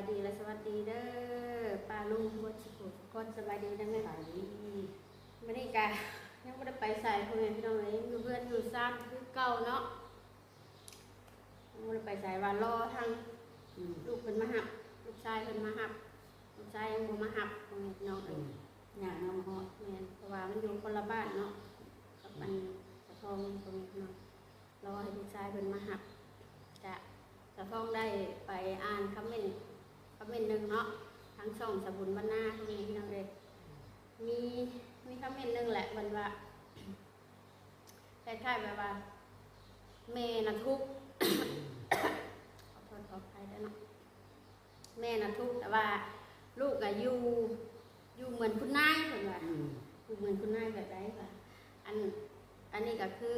ດີ ແລະ ສະຫວັດດີເດີ ປ້າລຸງເບິດສູ່ຜູ້ທຸກຄົນ. ສະບາຍດີເດີແມ່. ສະບາຍດີ. ມື້ນີ້ກະຍັງບໍ່ໄດ້ໄປໃສ ພໍ່ແມ່ພີ່ນ້ອງເອີຍ, ຍັງຢູ່ເຮືອນຢູ່ຊານຄືເກົ່າເນາະ, ຍັງບໍ່ໄດ້ໄປໃສ, ວ່າລໍທາງ ອືມ ລູກເພິ່ນມາຮັບ, ລູກຊາຍເພິ່ນມາຮັບ, ລູກຊາຍຍັງບໍ່ມາຮັບ ພໍ່ແມ່ພີ່ນ້ອງເອີຍ. ອືມ ຍ່າງນຳຮອດ. ແມ່ນ, ເພາະວ່າມັນຢູ່ຄົນລະບ້ານເນາະ ກັບ ອືມ ອັນສາວທອງ ພໍ່ແມ່ພີ່ນ້ອງ. ລໍໃຫ້ລູກຊາຍເພິ່ນມາຮັບ. ກະສາວທອງໄດ້ໄປອ່ານຄອມເມັນ ຄອມເມັນໜຶ່ງເນາະ ທາງຊ່ອງສາບຸນບ້ານນາ ພໍ່ແມ່ພີ່ນ້ອງເອີຍ. ມີ ມີຄອມເມັນໜຶ່ງແຫຼະ ເພິ່ນວ່າ ຄ້າຍໆແບບວ່າ ແມ່ນະທຸກ ຂໍໂທດຂໍອະໄພເດີເນາະ. ແມ່ນະທຸກ ແຕ່ວ່າລູກກະຢູ່ ຢູ່ເໝືອນຄຸນນາຍ ເພິ່ນວ່າ. ອືມ ຢູ່ເໝືອນຄຸນນາຍແບບໃດວ່າ? ອັນ ອັນນີ້ກະຄື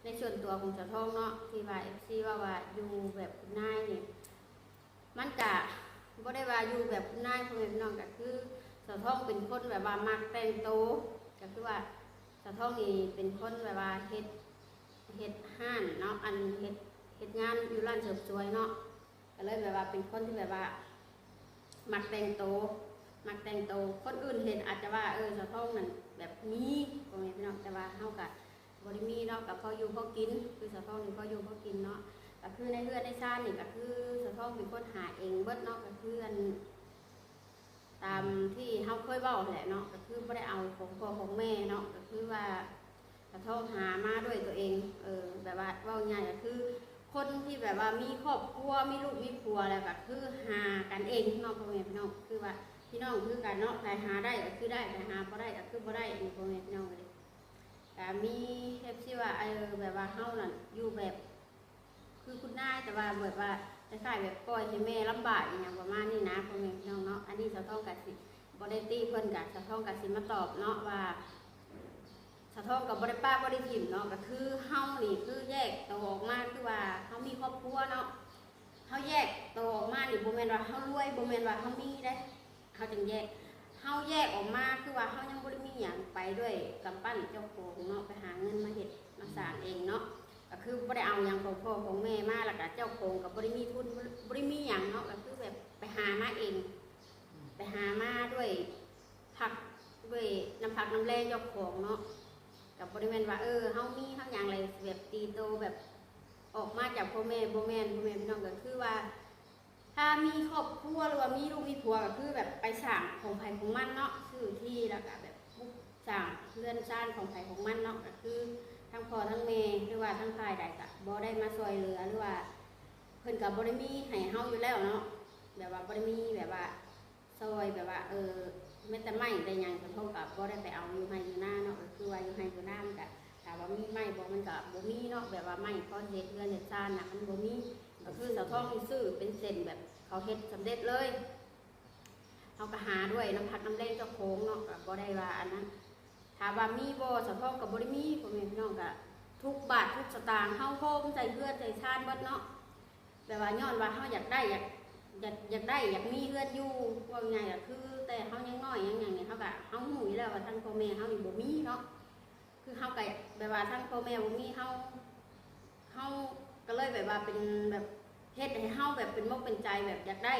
ໃນສ່ວນຕົວຂອງສາວທອງເນາະ ທີ່ວ່າເອັຟຊີເວົ້າວ່າຢູ່ແບບຄຸນນາຍນີ້ ມັນກະບໍ່ໄດ້ວ່າຢູ່ແບບຄຸນນາຍ ພໍ່ແມ່ພີ່ນ້ອງ. ກະຄືສາວທອງເປັນຄົນແບບວ່າມັກແຕ່ງໂຕ, ກະຄືວ່າສາວທອງນີ້ເປັນຄົນແບບວ່າເຮັດ ເຮັດຮ້ານເນາະ ອັນເຮັດ ເຮັດງານຢູ່ຮ້ານເສີມສວຍເນາະ. ກະເລີຍແບບວ່າເປັນຄົນທີ່ແບບວ່າມັກແຕ່ງໂຕ ມັກແຕ່ງໂຕ. ຄົນອື່ນເຫັນອາດຈະວ່າ ເອີ ສາວທອງນັ້ນແບບມີ ພໍ່ແມ່ພີ່ນ້ອງ, ແຕ່ວ່າເຮົາກະບໍ່ໄດ້ມີເນາະ, ກະພໍຢູ່ພໍກິນ. ຄືສາວທອງນີ້ພໍຢູ່ພໍກິນເນາະ, ກະຄືໃນເຮືອນໃນຊານນີ້ ກະຄືສາວທອງເປັນຄົນຫາເອງເບິດເນາະ, ກະຄືອັນ ຕາມທີ່ເຮົາເຄີຍເວົ້າຫັ້ນແຫຼະເນາະ, ກະຄືບໍ່ໄດ້ເອົາຂອງພໍ່ຂອງແມ່ເນາະ, ກະຄືວ່າສາວທອງຫາມາດ້ວຍຕົວເອງ. ເອີ ແບບວ່າເວົ້າງ່າຍກະຄືຄົນທີ່ແບບວ່າມີຄອບຄົວ ມີລູກມີຜົວແລ້ວ ກະຄືຫາກັນເອງເນາະ ພໍ່ແມ່ພີ່ນ້ອງ. ຄືວ່າພີ່ນ້ອງຄືກັນເນາະ, ໃຜຫາໄດ້ກະຄືໄດ້, ໃຜຫາບໍ່ໄດ້ກະຄືບໍ່ໄດ້ ພໍ່ແມ່ພີ່ນ້ອງເອີຍ. ກະມີເອັຟຊີວ່າ ເອີ ແບບວ່າເຮົານັ້ນຢູ່ແບບ ຄືຄຸນນາຍ ແຕ່ວ່າແບບວ່າຄ້າຍໆແບບປ່ອຍໃຫ້ແມ່ລຳບາກອີ່ຫຍັງປະມານນີ້ນະ ພໍ່ແມ່ພີ່ນ້ອງເນາະ. ອັນນີ້ສາວທອງກະຊິບໍ່ໄດ້ຕິເພິ່ນ, ກະສາວທອງກະຊິມາຕອບເນາະວ່າ ສາວທອງກະບໍ່ໄດ້ປະບໍ່ໄດ້ຖິ້ມເນາະ, ກະຄືເຮົານີ້ຄືແຍກໂຕອອກມາ ຄືວ່າເຮົາມີຄອບຄົວເນາະ, ເຮົາແຍກໂຕອອກມານີ້ ບໍ່ແມ່ນວ່າເຮົາລວຍ ບໍ່ແມ່ນວ່າເຮົາມີເດ້ ເຮົາຈຶ່ງແຍກ. ເຮົາແຍກອອກມາ ຄືວ່າເຮົາຍັງບໍ່ໄດ້ມີຫຍັງ ໄປດ້ວຍກຳປັ້ນເຈົ້າຂອງເນາະ, ໄປຫາເງິນມາເຮັດມາສ້າງເອງເນາະ. ກະຄືບໍ່ໄດ້ເອົາຫຍັງຂອງພໍ່ຂອງແມ່ມາ, ແລ້ວກະເຈົ້າຂອງກະບໍ່ໄດ້ມີທຶນ ບໍ່ ບໍ່ໄດ້ມີຫຍັງເນາະ, ກະຄືແບບໄປຫາມາເອງ ໄປຫາມາດ້ວຍພັກ ດ້ວຍນ້ຳພັກນ້ຳແຮງເຈົ້າຂອງເນາະ. ກະບໍ່ໄດ້ແມ່ນວ່າ ເອີ ເຮົາມີເຮົາຫຍັງແລ້ວແບບຕີໂຕແບບອອກມາຈາກພໍ່ແມ່ ບໍ່ແມ່ນ ພໍ່ແມ່ພີ່ນ້ອງ. ກະຄືວ່າ ຖ້າມີຄອບຄົວ ຫຼືວ່າມີລູກມີຜົວ ກະຄືແບບໄປສ້າງຂອງໃຜຂອງມັນເນາະ, ຊື້ທີ່ ແລ້ວກະແບບປຸກສ້າງເຮືອນຊານຂອງໃຜຂອງມັນເນາະ. ກະຄືທັງພໍ່ທັງແມ່ ຫຼືວ່າທັງຝ່າຍໃດກະບໍ່ໄດ້ມາຊ່ວຍເຫຼືອ ຫຼືວ່າເພິ່ນກະບໍ່ໄດ້ມີໃຫ້ເຮົາຢູ່ແລ້ວເນາະ, ແບບວ່າບໍ່ໄດ້ມີແບບວ່າຊ່ອຍ ແບບວ່າ ເອີ ແມ້ແຕ່ໄມ້ແຕ່ຫຍັງ ເພິ່ນເຮົາກະບໍ່ໄດ້ໄປເອົາຢູ່ໄຮ່ຢູ່ນາເນາະ. ກະຄືວ່າຢູ່ໄຮ່ຢູ່ນາມັນກະ ຖາມວ່າມີໄມ້ບໍ່ ມັນກະບໍ່ມີເນາະ, ແບບວ່າໄມ້ພໍເຮັດເຮືອນເຮັດຊານນະ ມັນບໍ່ມີ. ກະຄືສາວທອງນີ້ຊື້ເປັນເສັ້ນແບບເຂົາເຮັດສຳເລັດເລີຍ, ເຮົາກະຫາດ້ວຍນ້ຳພັກນ້ຳແຮງເຈົ້າຂອງເນາະ, ກະບໍ່ໄດ້ວ່າອັນນັ້ນ. ຖາມວ່າມີບໍ່ ສາວທອງກະບໍ່ໄດ້ມີ ພໍ່ແມ່ພີ່ນ້ອງ, ກະທຸກບາດທຸກສະຕາງເຮົາໂຮມໃສ່ເຮືອນໃສ່ຊານເບິດເນາະ. ແບບວ່າຍ້ອນວ່າເຮົາຢາກໄດ້ ຢາກ ຢາກ ຢາກໄດ້ ຢາກມີເຮືອນຢູ່ ເວົ້າງ່າຍກະຄືແຕ່ເຮົາຍັງນ້ອຍຍັງຫຍັງນີ້ ເຮົາກະ ເຮົາຮູ້ຢູ່ແລ້ວວ່າທາງພໍ່ແມ່ເຮົານີ້ບໍ່ມີເນາະ. ຄືເຮົາກະແບບວ່າທາງພໍ່ແມ່ບໍ່ມີ ເຮົາ ເຮົາກະເລີຍແບບວ່າເປັນແບບ ເຮັດໃຫ້ເຮົາແບບເປັນມົກເປັນໃຈ ແບບຢາກໄດ້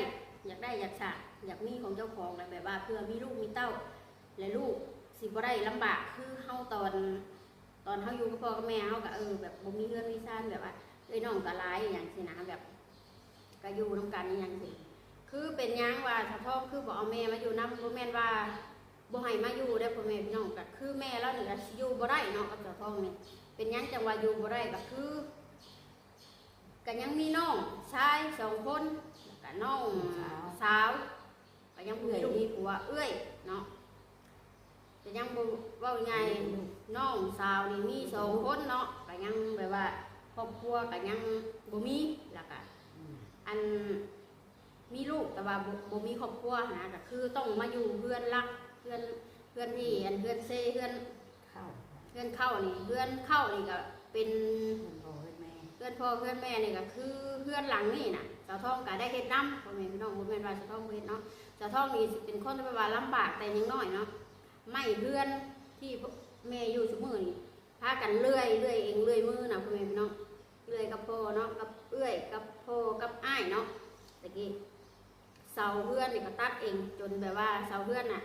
ຢາກໄດ້ ຢາກສ້າງ ຢາກມີຂອງເຈົ້າຂອງ ແລະແບບວ່າເພື່ອມີລູກມີເຕົ້າ ແລະລູກຊິບໍ່ໄດ້ລຳບາກຄືເຮົາຕອນ ຕອນເຮົາຢູ່ກັບພໍ່ກັບແມ່ ເຮົາກະ ເອີ ແບບບໍ່ມີເຮືອນມີຊານ ແບບວ່າເອື້ອຍນ້ອງກະຫຼາຍອີ່ຫຍັງຊີ້ນະ ແບບກະຢູ່ນຳກັນອີ່ຫຍັງຊີ້. ຄືເປັນຫຍັງວ່າສາວທອງຄືບໍ່ເອົາແມ່ມາຢູ່ນຳ ບໍ່ແມ່ນວ່າ ບໍ່ໃຫ້ມາຢູ່ເດ້ ພໍ່ແມ່ພີ່ນ້ອງ. ກະຄືແມ່ລາວນີ້ກະຊິຢູ່ບໍ່ໄດ້ເນາະກັບສາວທອງນີ້. ເປັນຫຍັງຈັ່ງວ່າຢູ່ບໍ່ໄດ້ ກະຄື ກະຍັງມີນ້ອງຊາຍສອງຄົນ ແລ້ວກະນ້ອງສາວ ສາວ ກະຍັງບໍ່ມີລູກມີຜົວ ເອື້ອຍເນາະ. ກະຍັງບໍ່ ເວົ້າງ່າຍ ອືມ ນ້ອງສາວນີ້ມີສອງຄົນເນາະ ກະຍັງແບບວ່າຄອບຄົວກະຍັງບໍ່ມີ ແລ້ວກະ ອືມ ອັນ ມີລູກແຕ່ວ່າບໍ່ ບໍ່ມີຄອບຄົວຫັ້ນນະ ກະຄືຕ້ອງມາຢູ່ເຮືອນຫຼັກ ເຮືອນ ເຮືອນທີ່ ອັນ ເຮືອນເຊ ເຮືອນເຄົ້າ ເຮືອນເຄົ້ານີ້ ເຮືອນເຄົ້ານີ້ກະເປັນ ເຮືອນພໍ່ເຮືອນແມ່ ເຮືອນພໍ່ເຮືອນແມ່ນີ້ກະຄືເຮືອນຫຼັງນີ້ນະ ສາວທອງກະໄດ້ເຮັດນຳ ພໍ່ແມ່ພີ່ນ້ອງ. ບໍ່ແມ່ນວ່າສາວທອງບໍ່ເຮັດເນາະ ສາວທອງນີ້ຊິເປັນຄົນທີ່ແບບວ່າລຳບາກແຕ່ຍັງນ້ອຍເນາະ. ໄມ້ເຮືອນທີ່ແມ່ຢູ່ຊຸມື້ນີ້ ພາກັນເລື່ອຍ ເລື່ອຍເອງ ເລື່ອຍມືນະ ພໍ່ແມ່ພີ່ນ້ອງ. ເລື່ອຍກັບພໍ່ເນາະ ກັບເອື້ອຍ ກັບພໍ່ ກັບອ້າຍເນາະ ແຕ່ກີ້. ເສົາເຮືອນນີ້ກໍຕັດເອງ ຈົນແບບວ່າເສົາເຮືອນນະ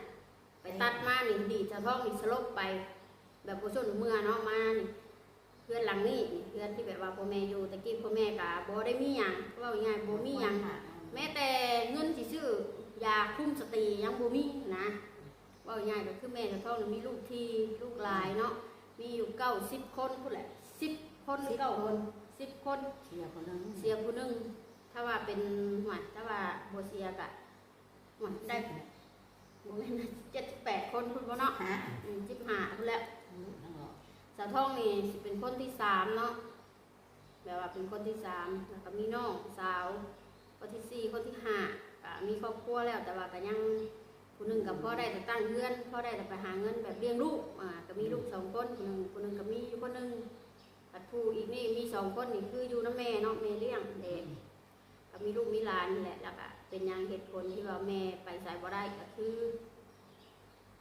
ໄປຕັດມານີ້ ດີດສາວທອງນີ້ສະຫຼົບໄປ ແບບບໍ່ຊົນເມືອເນາະ ມານີ້ ເຮືອນຫຼັງນີ້ນີ້ ເຮືອນທີ່ແບບວ່າພໍ່ແມ່ຢູ່ ແຕ່ກີ້ພໍ່ແມ່ກໍບໍ່ໄດ້ມີຫຍັງ ເວົ້າງ່າຍໆ ບໍ່ມີຫຍັງ ແມ້ແຕ່ເງິນຊິຊື້ຢາຄຸມສະຕີຍັງບໍ່ມີນະ ເວົ້າງ່າຍໆ ກໍຄືແມ່ສາວທອງນີ້ມີລູກທີ່ ລູກຫຼາຍເນາະ ມີຢູ່ເກົ້າ ສິບຄົນພຸ້ນແຫຼະ ສິບຄົນ ສິບຄົນ ເກົ້າຄົນ ສິບຄົນ ເສຍຜູ້ໜຶ່ງ ເສຍຜູ້ໜຶ່ງ ຖ້າວ່າເປັນ ຫວຍ ຖ້າວ່າບໍ່ເສຍກະ ຫວຍ ໄດ້ ບໍ່ແມ່ນ ເຈັດ ແປດຄົນພຸ້ນບໍ່ເນາະ ສິບຫ້າ ອືມ ສິບຫ້າພຸ້ນແຫຼະ ອືມ ສາວທອງນີ້ຊິເປັນຄົນທີສາມເນາະ ແບບວ່າເປັນຄົນທີສາມ ແລ້ວກໍມີນ້ອງສາວ ຄົນທີສີ່ ຄົນທີຫ້າ ກໍມີຄອບຄົວແລ້ວ ແຕ່ວ່າກໍຍັງ ຜູ້ໜຶ່ງກໍພໍໄດ້ແຕ່ຕັ້ງເຮືອນ ພໍໄດ້ແຕ່ໄປຫາເງິນແບບລ້ຽງລູກ ອ່າ ກໍມີລູກສອງຄົນ ຜູ້ໜຶ່ງ ຜູ້ໜຶ່ງກໍມີຢູ່ຄົນໜຶ່ງ ບັດຜູ້ອີກນີ້ມີສອງຄົນນີ້ ຄືຢູ່ນຳແມ່ເນາະ ແມ່ລ້ຽງແດ່ ອືມ ກໍມີລູກມີຫຼານນີ້ແຫຼະ ແລ້ວກໍເປັນຫຍັງ ເຫດຜົນທີ່ວ່າແມ່ໄປໃສບໍ່ໄດ້ ກໍຄື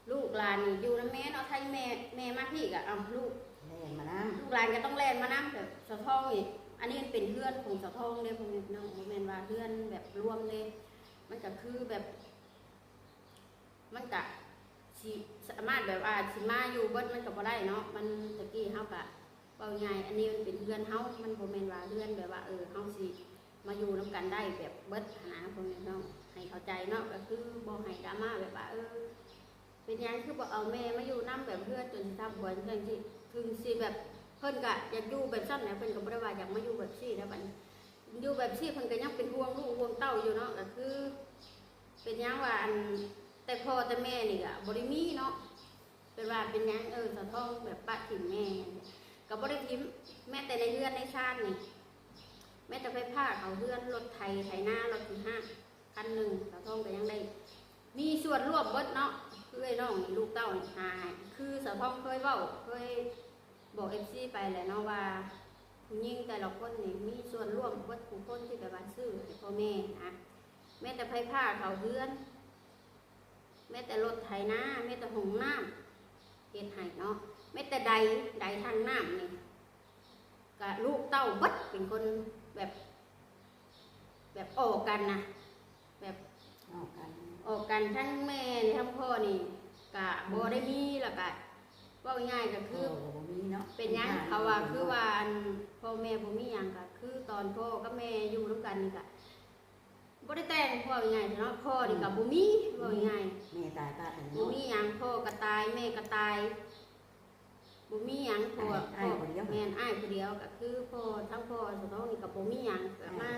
ລູກຫຼານນີ້ຢູ່ນຳແມ່ເນາະ ຖ້າແມ່ ແມ່ມາພີ້ກໍ ເອົ້າ ລູກແລ່ນມານຳ ລູກຫຼານກໍຕ້ອງແລ່ນມານຳ ແບບສາວທອງນີ້ ອັນນີ້ມັນເປັນເຮືອນຂອງສາວທອງເດ້ ພໍ່ແມ່ພີ່ນ້ອງ ບໍ່ແມ່ນວ່າເຮືອນແບບລວມເດ້ ມັນກໍຄືແບບ ມັນກະຊິສາມາດແບບວ່າຊິມາຢູ່ເບິດມັນກໍບໍ່ໄດ້ເນາະ ມັນ ແຕ່ກີ້ເຮົາກະ ເວົ້າງ່າຍ ອັນນີ້ມັນເປັນເຮືອນເຮົາ ມັນບໍ່ແມ່ນວ່າເຮືອນແບບວ່າ ເອີ ເຮົາຊິມາຢູ່ນຳກັນໄດ້ແບບເບິດຫັ້ນນະ ພໍ່ແມ່ພີ່ນ້ອງ ໃຫ້ເຂົ້າໃຈເນາະ ກໍຄືບໍ່ໃຫ້ດຣາມາແບບວ່າ ເອີ ເປັນຫຍັງຄືບໍ່ເອົາແມ່ມາຢູ່ນຳ ແບບເຮືອນຈົນຊິທັບຫົວຈັ່ງຊີ້ ເຖິງຊິແບບ ເພິ່ນກະຢາກຢູ່ແບບຊັ້ນແຫຼະ ເພິ່ນກໍບໍ່ໄດ້ວ່າຢາກມາຢູ່ແບບຊີ້ແລ້ວ ບັດນີ້ ຢູ່ແບບຊີ້ເພິ່ນກໍຍັງເປັນຫ່ວງລູກຫ່ວງເຕົ້າຢູ່ເນາະ ກໍຄື ເປັນຫຍັງວ່າ ອັນ ແຕ່ພໍ່ແຕ່ແມ່ນີ້ກະບໍ່ໄດ້ມີເນາະ ເພິ່ນວ່າເປັນຫຍັງ ເອີ ສາວທອງແບບປະຖິ້ມແມ່ ກໍບໍ່ໄດ້ຖິ້ມ ແມ້ແຕ່ໃນເຮືອນໃນຊານນີ້ ແມ້ແຕ່ໄຟຟ້າເຂົ້າເຮືອນ ລົດໄຖ ໄຖນາ ລົດຂີ້ຮ້ານຄັນໜຶ່ງ ສາວທອງກໍຍັງໄດ້ມີສ່ວນຮ່ວມເບິດເນາະ ເອື້ອຍນ້ອງນີ້ ລູກເຕົ້ານີ້ຫາໃຫ້ ຄືສາວທອງເຄີຍເວົ້າ ເຄີຍບອກເອັຟຊີໄປແຫຼະເນາະວ່າ ຜູ້ຍິງແຕ່ລະຄົນນີ້ມີສ່ວນຮ່ວມເບິດ ຜູ້ຄົນທີ່ແບບວ່າຊື້ໃຫ້ພໍ່ແມ່ນະ ແມ້ແຕ່ໄຟຟ້າເຂົ້າເຮືອນ ແມ້ແຕ່ລົດໄຖນາ ແມ້ແຕ່ຫ້ອງນ້ຳ ເຮັດໃຫ້ເນາະ ແມ້ແຕ່ໄດ ໄດທາງນ້ຳນີ້ ກະລູກເຕົ້າເບິດ ເປັນຄົນແບບ ແບບອອກກັນນະ ແບບ ອອກກັນ ອອກກັນ ທັງແມ່ນີ້ ທັງພໍ່ນີ້ ກະບໍ່ໄດ້ມີ ແລ້ວກະ ເວົ້າງ່າຍໆ ກໍຄື ພໍ່ກໍບໍ່ມີເນາະ ເປັນຫຍັງ ເຂົາວ່າຄືວ່າ ອັນ ພໍ່ແມ່ບໍ່ມີຫຍັງ ກໍຄືຕອນພໍ່ກັບແມ່ຢູ່ນຳກັນນີ້ກະ ບໍ່ໄດ້ແຕ່ງ ເວົ້າງ່າຍໆເນາະ ພໍ່ນີ້ກໍ ອືມ ບໍ່ມີ ເວົ້າງ່າຍໆ ແມ່ຕາຍປະກັນ ບໍ່ ເນາະ ມີຫຍັງ ພໍ່ກໍຕາຍ ແມ່ກໍຕາຍ ບໍ່ມີຫຍັງ ເພາະວ່າ ອ້າຍ ອ້າຍຜູ້ດຽວ ແມ່ນ ອ້າຍຜູ້ດຽວ ກໍຄືພໍ່ ທັງພໍ່ສາວທອງນີ້ກໍບໍ່ມີຫຍັງ ກໍມາ ອ້າຍ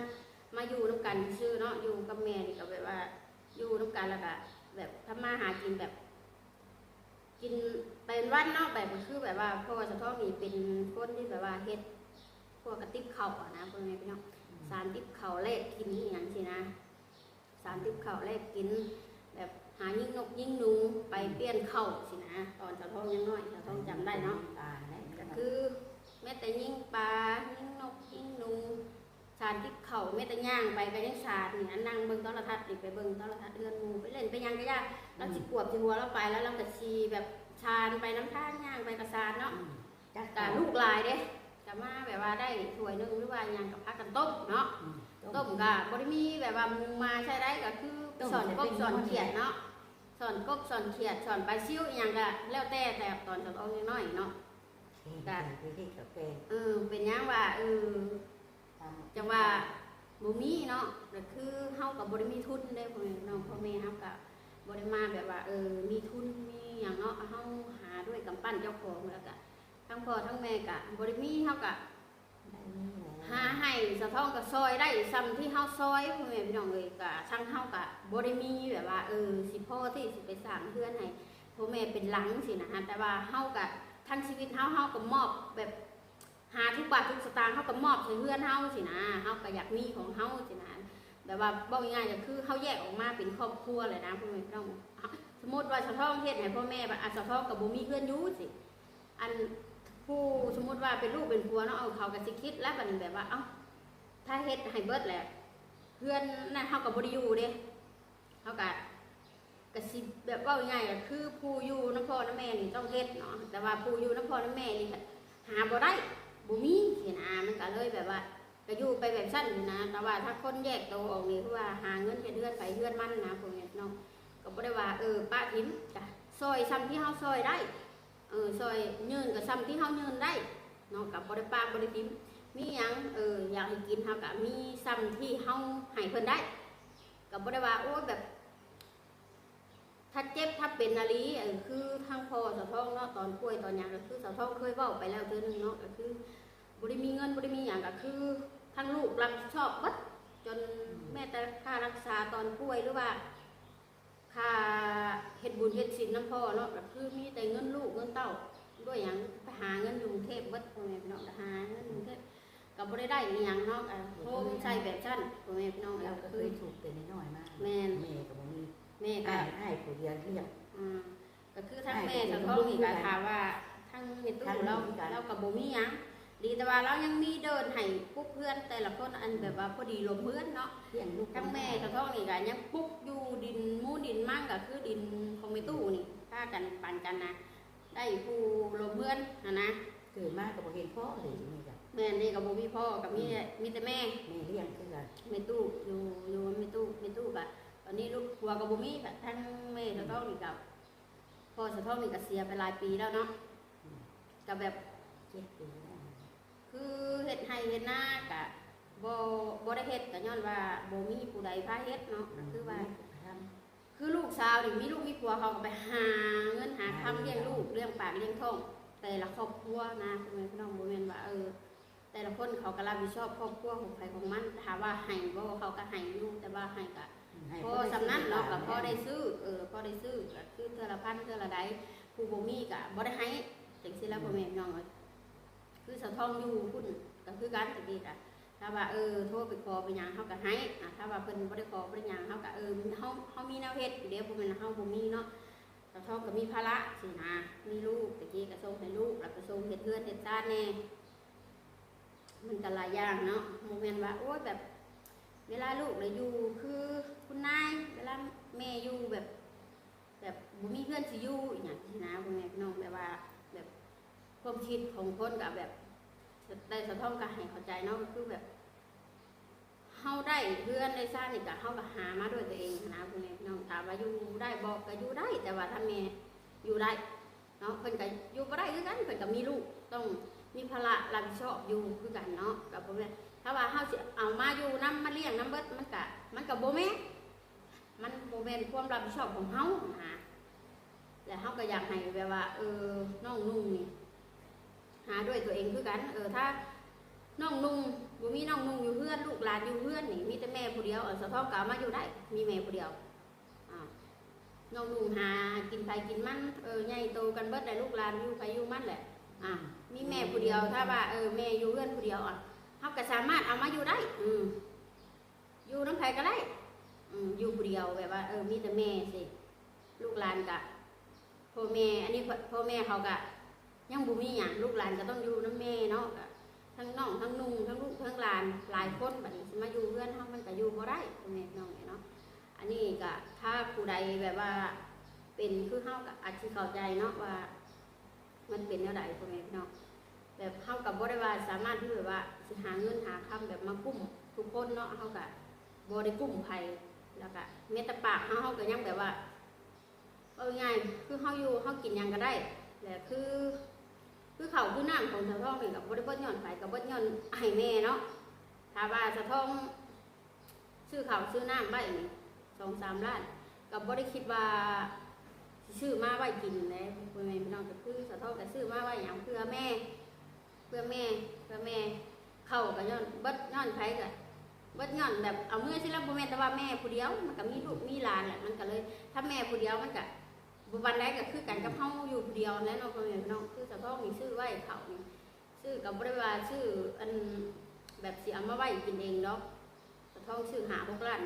ມາຢູ່ນຳກັນຊື່ເນາະ ຢູ່ກັບແມ່ນີ້ກໍແບບວ່າ ຢູ່ນຳກັນ ແລ້ວກໍແບບທຳມາຫາກິນແບບ ກິນໄປວັນໆເນາະ ແບບກໍຄືແບບວ່າ ເພາະວ່າສາວທອງນີ້ເປັນຄົນທີ່ແບບວ່າເຮັດພວກກະຕິບເຂົ້າຫັ້ນນະ ພໍ່ແມ່ພີ່ນ້ອງ ອືມ ສານຕິບເຂົ້າແລກກິນອີ່ຫຍັງຊີ້ນະ ສານຕິບເຂົ້າແລກກິນ ແບບຫາຍິງນົກຍິງໜູ ໄປ ອືມ ປ່ຽນເຂົ້າຊີ້ນະ ຕອນສາວທອງຍັງນ້ອຍ ສາວທອງຈຳໄດ້ເນາະ ປາແຫຼະ ກໍຄືແມ້ແຕ່ຍິງປາ ຍິງນົກຍິງໜູ ສານຕິບເຂົ້າ ແມ້ແຕ່ຍ່າງໄປກໍຍັງສານນີ້ ອັນນັ່ງເບິ່ງໂທລະທັດນີ້ ໄປເບິ່ງໂທລະທັດເຮືອນໝູ່ ໄປຫຼິ້ນໄປຫຍັງກໍຢ່າ ອືມ ລາວຊິກວບຊິຫົວລາວໄປ ແລ້ວລາວກໍຊິແບບສານໄປນຳທາງ ຍ່າງໄປກໍສານເນາະ ອືມ ຈັກ ກໍລູກຫຼາຍເດ້ ກໍມາແບບວ່າໄດ້ຖ້ວຍໜຶ່ງ ຫຼືວ່າຫຍັງກໍພາກັນຕົ້ມເນາະ ອືມ ຕົ້ມ ຕົ້ມກໍບໍ່ໄດ້ມີແບບວ່າໝູມາໃສ່ໄດ້ ກໍຄື ຕົ້ມ ສອນກົບ ໃສ່ເປັນ ສອນຂຽດເນາະ ສອນກົບ ສອນຂຽດ ສອນປາຊິວ ອີ່ຫຍັງກໍແລ້ວແຕ່ ແຕ່ຕອນສາວທອງຍັງນ້ອຍເນາະ ເອີ ເປັນຫຍັງວ່າ ເອີ ຈັ່ງວ່າບໍ່ມີເນາະ ກໍຄືເຮົາກໍບໍ່ໄດ້ມີທຶນເດ້ ພໍ່ແມ່ພີ່ນ້ອງ ພໍ່ແມ່ເຮົາກໍບໍ່ໄດ້ມາແບບວ່າ ເອີ ມີທຶນມີຫຍັງເນາະ ເຮົາຫາດ້ວຍກຳປັ້ນເຈົ້າຂອງ ແລ້ວກໍທັງພໍ່ທັງແມ່ກໍບໍ່ໄດ້ມີ ເຮົາກໍຫາໃຫ້ສາວທອງກໍຊ່ອຍໄດ້ຊ່ຳທີ່ເຮົາຊ່ອຍ ພໍ່ແມ່ພີ່ນ້ອງເອີຍ ກໍທັງເຮົາກໍບໍ່ໄດ້ມີແບບວ່າ ເອີ ຊິພໍທີ່ຊິໄປສ້າງເຮືອນໃຫ້ພໍ່ແມ່ເປັນຫຼັງຊີ້ນະ ແຕ່ວ່າເຮົາກໍ ທັງຊີວິດເຮົາ ເຮົາກໍມອບແບບ ຫາທຸກບາດທຸກສະຕາງເຮົາກໍມອບໃສ່ເຮືອນເຮົາຊີ້ນະ ເຮົາກໍຢາກມີຂອງເຮົາຊີ້ນະ ແບບວ່າເວົ້າງ່າຍໆ ກໍຄືເຮົາແຍກອອກມາເປັນຄອບຄົວແລ້ວນະ ພໍ່ແມ່ພີ່ນ້ອງ ສົມມຸດວ່າສາວທອງເຮັດໃຫ້ພໍ່ແມ່ ບາດ ອາ ສາວທອງກໍບໍ່ມີເຮືອນຢູ່ຊີ້ ອັນ ຜູ້ ສົມມຸດວ່າເປັນລູກເປັນຜົວເນາະ ເຂົາກໍຊິຄິດແລ້ວ ບາດນີ້ແບບວ່າ ເອົ້າ ຖ້າເຮັດໃຫ້ເບິດແລ້ວ ເຮືອນນັ້ນເຮົາກໍບໍ່ໄດ້ຢູ່ເດ້ ເຮົາກະ ກະຊິແບບເວົ້າງ່າຍໆ ກະຄືຜູ້ຢູ່ນຳພໍ່ນຳແມ່ນີ້ຕ້ອງເຮັດເນາະ ແຕ່ວ່າຜູ້ຢູ່ນຳພໍ່ນຳແມ່ນີ້ຫາບໍ່ໄດ້ ບໍ່ມີຊີ້ນະ ມັນກະເລີຍແບບວ່າ ກໍຢູ່ໄປແບບຊັ້ນຫັ້ນນະ. ແຕ່ວ່າຖ້າຄົນແຍກໂຕອອກນີ້ ຄືວ່າຫາເງິນເຮັດເຮືອນໃຜເຮືອນມັນນະ ພໍ່ແມ່ພີ່ນ້ອງ. ກໍບໍ່ໄດ້ວ່າ ເອີ ປະຖິ້ມ ກະຊ່ອຍຊ່ຳທີ່ເຮົາຊ່ອຍໄດ້ ເອີ ຊ່ອຍຍື່ນກໍຊ່ຳທີ່ເຮົາຍື່ນໄດ້ເນາະ. ກໍບໍ່ໄດ້ປະ ບໍ່ໄດ້ຖິ້ມ ມີຫຍັງ ເອີ ຢາກໃຫ້ກິນ ເຮົາກໍມີຊ່ຳທີ່ເຮົາໃຫ້ເພິ່ນໄດ້. ກໍບໍ່ໄດ້ວ່າ ໂອ້ຍ ແບບ ຖ້າເຈັບຖ້າເປັນອີ່ຫຼີ ເອີ ຄືທາງພໍ່ສາວທອງເນາະ ຕອນປ່ວຍຕອນຫຍັງ ກໍຄືສາວທອງເຄີຍເວົ້າໄປແລ້ວເທື່ອໜຶ່ງເນາະ ກໍຄືບໍ່ໄດ້ມີເງິນ ບໍ່ໄດ້ມີຫຍັງ ກໍຄືທາງລູກຮັບຜິດຊອບເບິດ ຈົນ ອືມ ແມ້ແຕ່ຄ່າຮັກສາຕອນປ່ວຍ ຫຼືວ່າຄ່າເຮັດບຸນເຮັດສິນນຳພໍ່ເນາະ ກໍຄືມີແຕ່ເງິນລູກເງິນເຕົ້າ ດ້ວຍຫຍັງໄປຫາເງິນຢູ່ກຸງເທບເບິດ ພໍ່ແມ່ພີ່ນ້ອງ ກໍຫາເງິນຢູ່ກຸງເທບ ກໍບໍ່ໄດ້ໄດ້ອີ່ຫຍັງເນາະ ກໍໂຮມໃສ່ແບບຊັ້ນ ພໍ່ແມ່ພີ່ນ້ອງ. ເຮົາກໍເຄີຍທຸກແຕ່ນ້ອຍໆມາ ແມ່ນ ແມ່ກໍບໍ່ມີ ແມ່ກໍອ້າຍ ອ້າຍຜູ້ດຽວລ້ຽງ ອືມ ກໍຄືທາງແມ່ສາວທອງນີ້ກໍຖາມວ່າທາງແມ່ຕູ້ລາວ ລາວກໍບໍ່ມີຫຍັງ ດີແຕ່ວ່າລາວຍັງມີເດີ່ນໃຫ້ປຸກເຮືອນແຕ່ລະຄົນ ອັນແບບວ່າພໍດີລົມເຮືອນເນາະ. ທາງແມ່ສາວທອງນີ້ກໍຍັງປຸກຢູ່ ດິນມູນດິນມັງ ກໍຄືດິນຂອງແມ່ຕູ້ນີ້ ພາກັນປັນກັນນະ ໄດ້ຜູ້ລົມເຮືອນຫັ້ນນະ. ເກີດມາກໍບໍ່ເຫັນພໍ່ເລີຍນີ້ກະ ແມ່ນເດ້ ກໍບໍ່ມີພໍ່ ກໍມີ ອືມ ມີແຕ່ແມ່ ແມ່ລ້ຽງຄືກັນ ແມ່ຕູ້ຢູ່ ຢູ່ແມ່ຕູ້ ແມ່ຕູ້ກະ ຕອນນີ້ລູກຜົວກໍບໍ່ມີ ທາງແມ່ສາວທອງນີ້ກໍ ພໍ່ສາວທອງນີ້ກໍເສຍໄປຫຼາຍປີແລ້ວເນາະ ອືມ ກໍແບບເຈັດປີແລ້ວ ຄືເຮັດໄຮ່ເຮັດນາກະບໍ່ ບໍ່ໄດ້ເຮັດ ກໍຍ້ອນວ່າບໍ່ມີຜູ້ໃດພາເຮັດເນາະ ກໍຄືວ່າ ອືມ ຄືລູກສາວນີ້ມີລູກມີຜົວ ເຂົາກໍໄປຫາເງິນຫາຄຳ ຫາ ລ້ຽງລູກ ລ້ຽງປາກລ້ຽງທ້ອງແຕ່ລະຄອບຄົວນະ ພໍ່ແມ່ພີ່ນ້ອງ. ບໍ່ແມ່ນວ່າ ເອີ ແຕ່ລະຄົນເຂົາກໍຮັບຜິດຊອບຄອບຄົວຂອງໃຜຂອງມັນ ຖາມວ່າໃຫ້ບໍ່ ເຂົາກໍໃຫ້ຢູ່ ແຕ່ວ່າໃຫ້ກໍ ໃຫ້ ພໍສ່ຳນັ້ນເນາະ ພໍໄດ້ຊື້ ກໍພໍໄດ້ຊື້ ກໍຄືເທື່ອລະພັນເທື່ອລະໃດ ຜູ້ບໍ່ມີກໍບໍ່ໄດ້ໃຫ້ ຈັ່ງຊີ້ແຫຼະ ອືມ ພໍ່ແມ່ພີ່ນ້ອງເອີຍ. ຄືສາວທອງຢູ່ພຸ້ນກໍຄືກັນ ຕະກີ້ກະ ຖ້າວ່າ ເອີ ໂທໄປຂໍໄປຫຍັງ ເຮົາກໍໃຫ້ ອາ ຖ້າວ່າເພິ່ນບໍ່ໄດ້ຂໍບໍ່ໄດ້ຫຍັງ ເຮົາກໍ ເອີ ເຮົາ ເຮົາມີແນວເຮັດຢູ່ເດ້ ບໍ່ແມ່ນວ່າເຮົາບໍ່ມີເນາະ. ສາວທອງກໍມີພາລະຊີ້ນະ ມີລູກ ຕະກີ້ກໍສົ່ງໃຫ້ລູກ ແລ້ວກໍສົ່ງເຮັດເຮືອນເຮັດຊານແດ່ ມັນກໍຫຼາຍຢ່າງເນາະ. ບໍ່ແມ່ນວ່າ ໂອ້ຍ ແບບເວລາລູກໄດ້ຢູ່ຄືຄຸນນາຍ ເວລາແມ່ຢູ່ແບບ ແບບບໍ່ມີເຮືອນຊິຢູ່ອີ່ຫຍັງຊີ້ນະ ພໍ່ແມ່ພີ່ນ້ອງ. ແບບວ່າ ແບບຄວາມຄິດຂອງຄົນກໍແບບ ແຕ່ສາວທອງກໍໃຫ້ເຂົ້າໃຈເນາະ ກໍຄືແບບ ເຮົາໄດ້ເຮືອນໄດ້ຊານນີ້ກະ ເຮົາກະຫາມາດ້ວຍຕົວເອງຫັ້ນນະ ພໍ່ແມ່ພີ່ນ້ອງ. ຖາມວ່າຢູ່ໄດ້ບໍ່ ກະຢູ່ໄດ້ ແຕ່ວ່າຖ້າແມ່ຢູ່ໄດ້ເນາະ ເພິ່ນກະຢູ່ບໍ່ໄດ້ຄືກັນ ເພິ່ນກະມີລູກ ຕ້ອງມີພາລະຮັບຜິດຊອບຢູ່ຄືກັນເນາະ. ກະບໍ່ແມ່ນ ຖ້າວ່າເຮົາຊິເອົາມາຢູ່ນຳ ມາລ້ຽງນຳເບິດ ມັນກະ ມັນກະບໍ່ແມ່ນ ມັນບໍ່ແມ່ນຄວາມຮັບຜິດຊອບຂອງເຮົາຫັ້ນນະ. ແລະເຮົາກໍຢາກໃຫ້ແບບວ່າ ເອີ ນ້ອງນຸ່ງນີ້ຫາດ້ວຍຕົວເອງຄືກັນ. ເອີ ຖ້ານ້ອງນຸ່ງບໍ່ມີນ້ອງນຸ່ງຢູ່ເຮືອນ ລູກຫຼານຢູ່ເຮືອນນີ້ ມີແຕ່ແມ່ຜູ້ດຽວ ເອີ ສາວທອງກໍເອົາມາຢູ່ໄດ້ ມີແມ່ຜູ້ດຽວ. ອາ ນ້ອງນຸ່ງຫາກິນໃຜກິນມັນ ເອີ ໃຫຍ່ໂຕກັນເບິດແລ້ວ ລູກຫຼານຢູ່ໃຜຢູ່ມັນແຫຼະ. ອາ ມີແມ່ຜູ້ດຽວ ຖ້າວ່າ ເອີ ແມ່ຢູ່ເຮືອນຜູ້ດຽວ ອາ ເຮົາກໍສາມາດເອົາມາຢູ່ໄດ້ ອືມ ຢູ່ນຳໃຜກໍໄດ້ ອືມ ຢູ່ຜູ້ດຽວ ແບບວ່າ ເອີ ມີແຕ່ແມ່ຊີ້ ລູກຫຼານກະ ພໍ່ແມ່ ອັນນີ້ ພໍ່ແມ່ເຂົາກະຍັງບໍ່ມີຫຍັງ ລູກຫຼານກໍຕ້ອງຢູ່ນຳແມ່ເນາະ. ກະທັງນ້ອງ ທັງນຸ່ງ ທັງລູກ ທັງຫຼານ ຫຼາຍຄົນ ບັດນີ້ຊິມາຢູ່ເຮືອນເຮົາ ມັນກະຢູ່ບໍ່ໄດ້ ພໍ່ແມ່ພີ່ນ້ອງເອີຍເນາະ. ອັນນີ້ກະ ຖ້າຜູ້ໃດແບບວ່າເປັນຄືເຮົາ ກະອາດຊິເຂົ້າໃຈເນາະວ່າ ມັນເປັນແນວໃດ ພໍ່ແມ່ພີ່ນ້ອງ. ແບບເຮົາກໍບໍ່ໄດ້ວ່າສາມາດທີ່ແບບວ່າຊິຫາເງິນຫາຄຳແບບມາກຸ້ມທຸກຄົນເນາະ ເຮົາກໍບໍ່ໄດ້ກຸ້ມໃຜ ແລ້ວກໍແມ້ແຕ່ປາກເຮົາ ເຮົາກໍຍັງແບບວ່າ ເວົ້າງ່າຍໆ ຄືເຮົາຢູ່ເຮົາກິນຫຍັງກໍໄດ້. ແລະຄື ຄືເຂົ້າຄືນ້ຳຂອງສາວທອງນີ້ກໍບໍ່ໄດ້ເບິດຍ້ອນໃຜ ກໍເບິດຍ້ອນໃຫ້ແມ່ເນາະ. ຖ້າວ່າສາວທອງ ຊື້ເຂົ້າຊື້ນ້ຳໄວ້ນີ້ສອງສາມລ້ານ ກໍບໍ່ໄດ້ຄິດວ່າຊິຊື້ມາໄວ້ກິນເດ້ ພໍ່ແມ່ພີ່ນ້ອງ. ກໍຄືສາວທອງກໍຊື້ມາໄວ້ຫຍັງ ເພື່ອແມ່ ເພື່ອແມ່ ເພື່ອແມ່. ເຂົ້າກໍຍ້ອນ ເບິດຍ້ອນໃຜ ກໍເບິດຍ້ອນແບບເອົາເມືອຊິລະ ບໍ່ແມ່ນແຕ່ວ່າແມ່ຜູ້ດຽວ ມັນກໍມີລູກມີຫຼານແຫຼະ ມັນກໍເລີຍ ຖ້າແມ່ຜູ້ດຽວມັນກໍບໍ່ປານໃດ ກໍຄືກັນກັບເຮົາຢູ່ຜູ້ດຽວນັ້ນແຫຼະເນາະ ພໍ່ແມ່ພີ່ນ້ອງ. ຄືສາວທອງນີ້ຊື້ໄວ້ເຂົ້ານີ້ ຊື້ກໍບໍ່ໄດ້ວ່າຊື້ອັນແບບຊິເອົາມາໄວ້ກິນເອງດອກ. ສາວທອງຊື້ຫ້າຫົກລ້ານ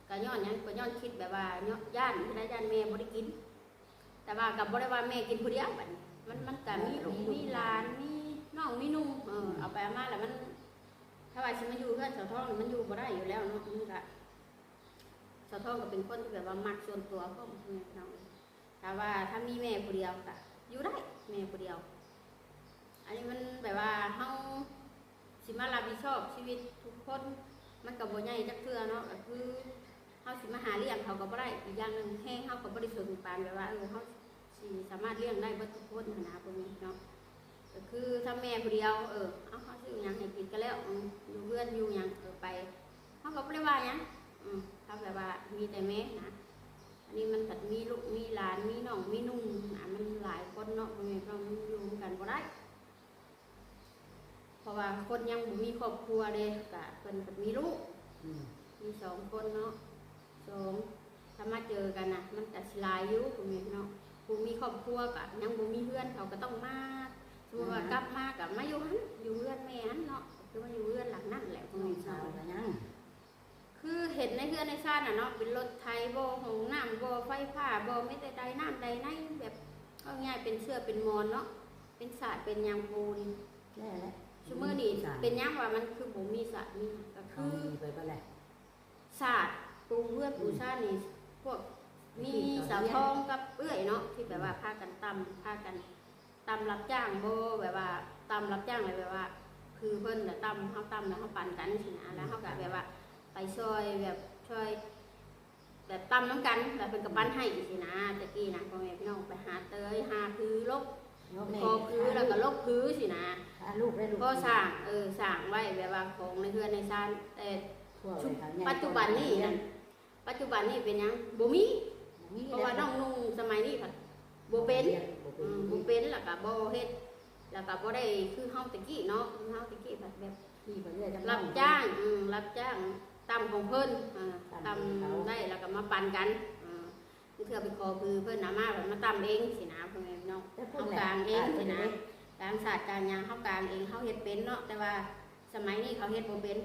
ກໍຍ້ອນຫຍັງ ກໍຍ້ອນຄິດແບບວ່າ ຍ້ອນ ຢ້ານ ຢ້ານແມ່ບໍ່ໄດ້ກິນ. ແຕ່ວ່າກໍບໍ່ໄດ້ວ່າແມ່ກິນຜູ້ດຽວ ບັດນີ້ ມັນ ມັນກໍມີລູກມີຫຼານ ມີນ້ອງມີນຸ່ງ ເອີ ເອົາໄປເອົາມາແລ້ວມັນ ຖ້າວ່າຊິມາຢູ່ເຮືອນສາວທອງນີ້ ມັນຢູ່ບໍ່ໄດ້ຢູ່ແລ້ວເນາະ. ມັນກໍ ສາວທອງກໍເປັນຄົນທີ່ແບບວ່າມັກສ່ວນຕົວພ້ອມ ພໍ່ແມ່ພີ່ນ້ອງເອີຍ. ຖ້າວ່າ ຖ້າມີແມ່ຜູ້ດຽວກໍຢູ່ໄດ້ ແມ່ຜູ້ດຽວ. ອັນນີ້ມັນແບບວ່າເຮົາ ຊິມາຮັບຜິດຊອບຊີວິດທຸກຄົນ ມັນກໍບໍ່ໃຫຍ່ຈັກເທື່ອເນາະ ກໍຄືເຮົາຊິມາຫາລ້ຽງເຂົາກໍບໍ່ໄດ້. ອີກຢ່າງໜຶ່ງ ແຮງເຮົາກໍບໍ່ໄດ້ເຖິງປານແບບວ່າ ເອີ ເຮົາຊິສາມາດລ້ຽງໄດ້ເບິດທຸກຄົນຫັ້ນນະ ພໍ່ແມ່ເນາະ. ກໍຄືຖ້າແມ່ຜູ້ດຽວ ເອີ ເອົາ ເຮົາຊື້ຫຍັງໃຫ້ກິນກໍແລ້ວ ອືມ ຢູ່ເຮືອນຢູ່ຫຍັງ ເອີ ໄປ ເຮົາກໍບໍ່ໄດ້ວ່າຫຍັງ ອືມ ຖ້າແບບວ່າມີແຕ່ແມ່ນະ. ອັນນີ້ມັນກໍມີລູກມີຫຼານ ມີນ້ອງມີນຸ່ງນະ ມັນຫຼາຍຄົນເນາະ ພໍ່ແມ່ພີ່ນ້ອງ ມັນຢູ່ນຳກັນບໍ່ໄດ້. ເພາະວ່າຄົນຍັງບໍ່ມີຄອບຄົວເດ້ ກະເພິ່ນກໍມີລູກ ອືມ ມີສອງຄົນເນາະ ສອງ ຖ້າມາເຈີກັນນະ ມັນກະຊິຫຼາຍຢູ່ ພໍ່ແມ່ພີ່ນ້ອງ. ຜູ້ມີຄອບຄົວກະຍັງບໍ່ມີເຮືອນ ເຂົາກໍຕ້ອງມາ ສົມມຸດວ່າ ອ່າ ກັບມາກະມາຢູ່ຫັ້ນ ຢູ່ເຮືອນແມ່ຫັ້ນເນາະ ກໍຄືມາຢູ່ເຮືອນຫຼັງນັ້ນແຫຼະ ພໍ່ແມ່ພີ່ນ້ອງ ນ້ອງສາວກໍຍັງ ຄືເຮັດໃນເຮືອນໃນຊານນະເນາະ ເປັນລົດໄຖບໍ ຫ້ອງນ້ຳບໍ ໄຟຟ້າບໍ ມີແຕ່ໄດນ້ຳໄດໃນ ແບບເວົ້າງ່າຍເປັນເສື່ອເປັນໝອນເນາະ ເປັນສາດເປັນຫຍັງປູນີ້. ແລ້ວແຫຼະ ຊຸມື້ນີ້ ເປັນຫຍັງວ່າມັນຄືບໍ່ມີສາດມີຫຍັງ ກໍຄື ເຂົາໜີໄປເບິດແລ້ວ ສາດປູເຮືອນ ອືມ ປູຊານນີ້ ພວກມີສາວທອງກັບເອື້ອຍເນາະ ທີ່ແບບວ່າ ອືມ ພາກັນຕ່ຳ ພາກັນ ຕ່ຳຮັບຈ້າງບໍ ແບບວ່າຕ່ຳຮັບຈ້າງແລ້ວແບບວ່າ ຄືເພິ່ນລະຕ່ຳ ເຮົາຕ່ຳແລ້ວເຮົາປັນກັນຊີ້ນະ ແລ້ວເຮົາກະແບບວ່າໄປຊ່ອຍ ແບບຊ່ອຍ ແບບຕ່ຳນຳກັນ ແບບເພິ່ນກະປັນໃຫ້ຊີ້ນະ. ແຕ່ກີ້ນະ ພໍ່ແມ່ພີ່ນ້ອງ ໄປຫາເຕີຍ ຫາຜືຫຼົກ ຂໍຜືແລ້ວກະຫຼົກຜືຊີ້ນະ ພໍສ້າງ ເອີ ສ້າງໄວ້ແບບວ່າຂອງໃນເຮືອນໃນຊານ ແຕ່ປັດຈຸບັນນີ້ນະ ປັດຈຸບັນນີ້ເປັນຫຍັງ ບໍ່ມີ ບໍ່ມີ ເພາະວ່ານ້ອງນຸ່ງສະໄໝນີ້ພັດບໍ່ເປັນ ບໍ່ເປັນ ອືມ ບໍ່ເປັນ ແລ້ວກະບໍ່ເຮັດ ແລ້ວກະບໍ່ໄດ້ຄືເຮົາແຕ່ກີ້ເນາະ ຄືເຮົາແຕ່ກີ້ພັດແບບ ທີ່ເພິ່ນເອີ້ນ ຮັບຈ້າງ ອືມ ຮັບຈ້າງຕ່ຳຂອງເພິ່ນ ເອີ ຕ່ຳ ຕ່ຳໄດ້ ແລ້ວກະມາປັນກັນ ເອີ ບາງເທື່ອໄປຂໍຜືເພິ່ນເອົາມາ ແລ້ວມາຕ່ຳເອງຊີ້ນະ ພໍ່ແມ່ພີ່ນ້ອງ ເຮົາກາງເອງຊີ້ນະ ກາງສາດກາງຫຍັງເຮົາກາງເອງ ເຮົາເຮັດເປັນເນາະ ແຕ່ວ່າສະໄໝນີ້ເຂົາເຮັດບໍ່ເປັນ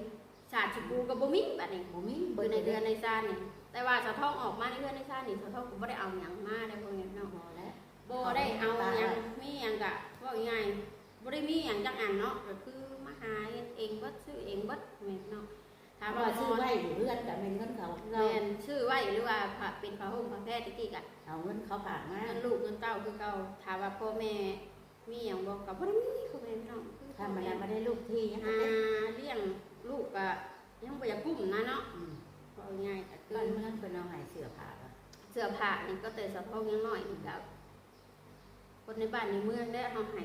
ສາດຊິປູກໍບໍ່ມີ ບາດນີ້ບໍ່ມີ ຢູ່ໃນເຮືອນໃນຊານນີ້. ແຕ່ວ່າສາວທອງອອກມາໃນເຮືອນໃນຊານນີ້ ສາວທອງກໍບໍ່ໄດ້ເອົາຫຍັງມາເດ້ ພໍ່ແມ່ພີ່ນ້ອງ ບໍ່ໄດ້ເອົາຫຍັງ ມີຫຍັງກະເວົ້າງ່າຍໆ ບໍ່ໄດ້ມີຫຍັງຈັກອັນເນາະ ກໍຄືມາຫາເຮັດເອງເບິດ ຊື້ເອງເບິດ ແມ່ນເນາະ. ຖາມວ່າຊື້ໄວ້ຢູ່ເຮືອນກໍແມ່ນເງິນເຂົາ ແມ່ນ ຊື້ໄວ້ ຫຼືວ່າເປັນຜ້າຫົ່ມຜ້າແພຕະກີ້ກໍເອົາເງິນເຂົາຝາກມາ ເງິນລູກເງິນເຕົ້າຄືເກົ່າ. ຖາມວ່າພໍ່ແມ່ ມີຫຍັງບໍ່ ກໍບໍ່ໄດ້ມີ ພໍ່ແມ່ພີ່ນ້ອງ ທຳມະດາ ບໍ່ໄດ້ລູກທີ່ຫາລ້ຽງລູກກໍຍັງບໍ່ຢາກກຸ້ມນະເນາະ ອືມ ເວົ້າງ່າຍໆ ກໍຄືບ້ານເມືອງເພິ່ນເອົາໃຫ້ເສື້ອຜ້າ ເສື້ອຜ້ານີ້ກໍແຕ່ສາວທອງຍັງນ້ອຍນີ້ກໍຄົນໃນບ້ານໃນເມືອງແຫຼະເຮົາໃຫ້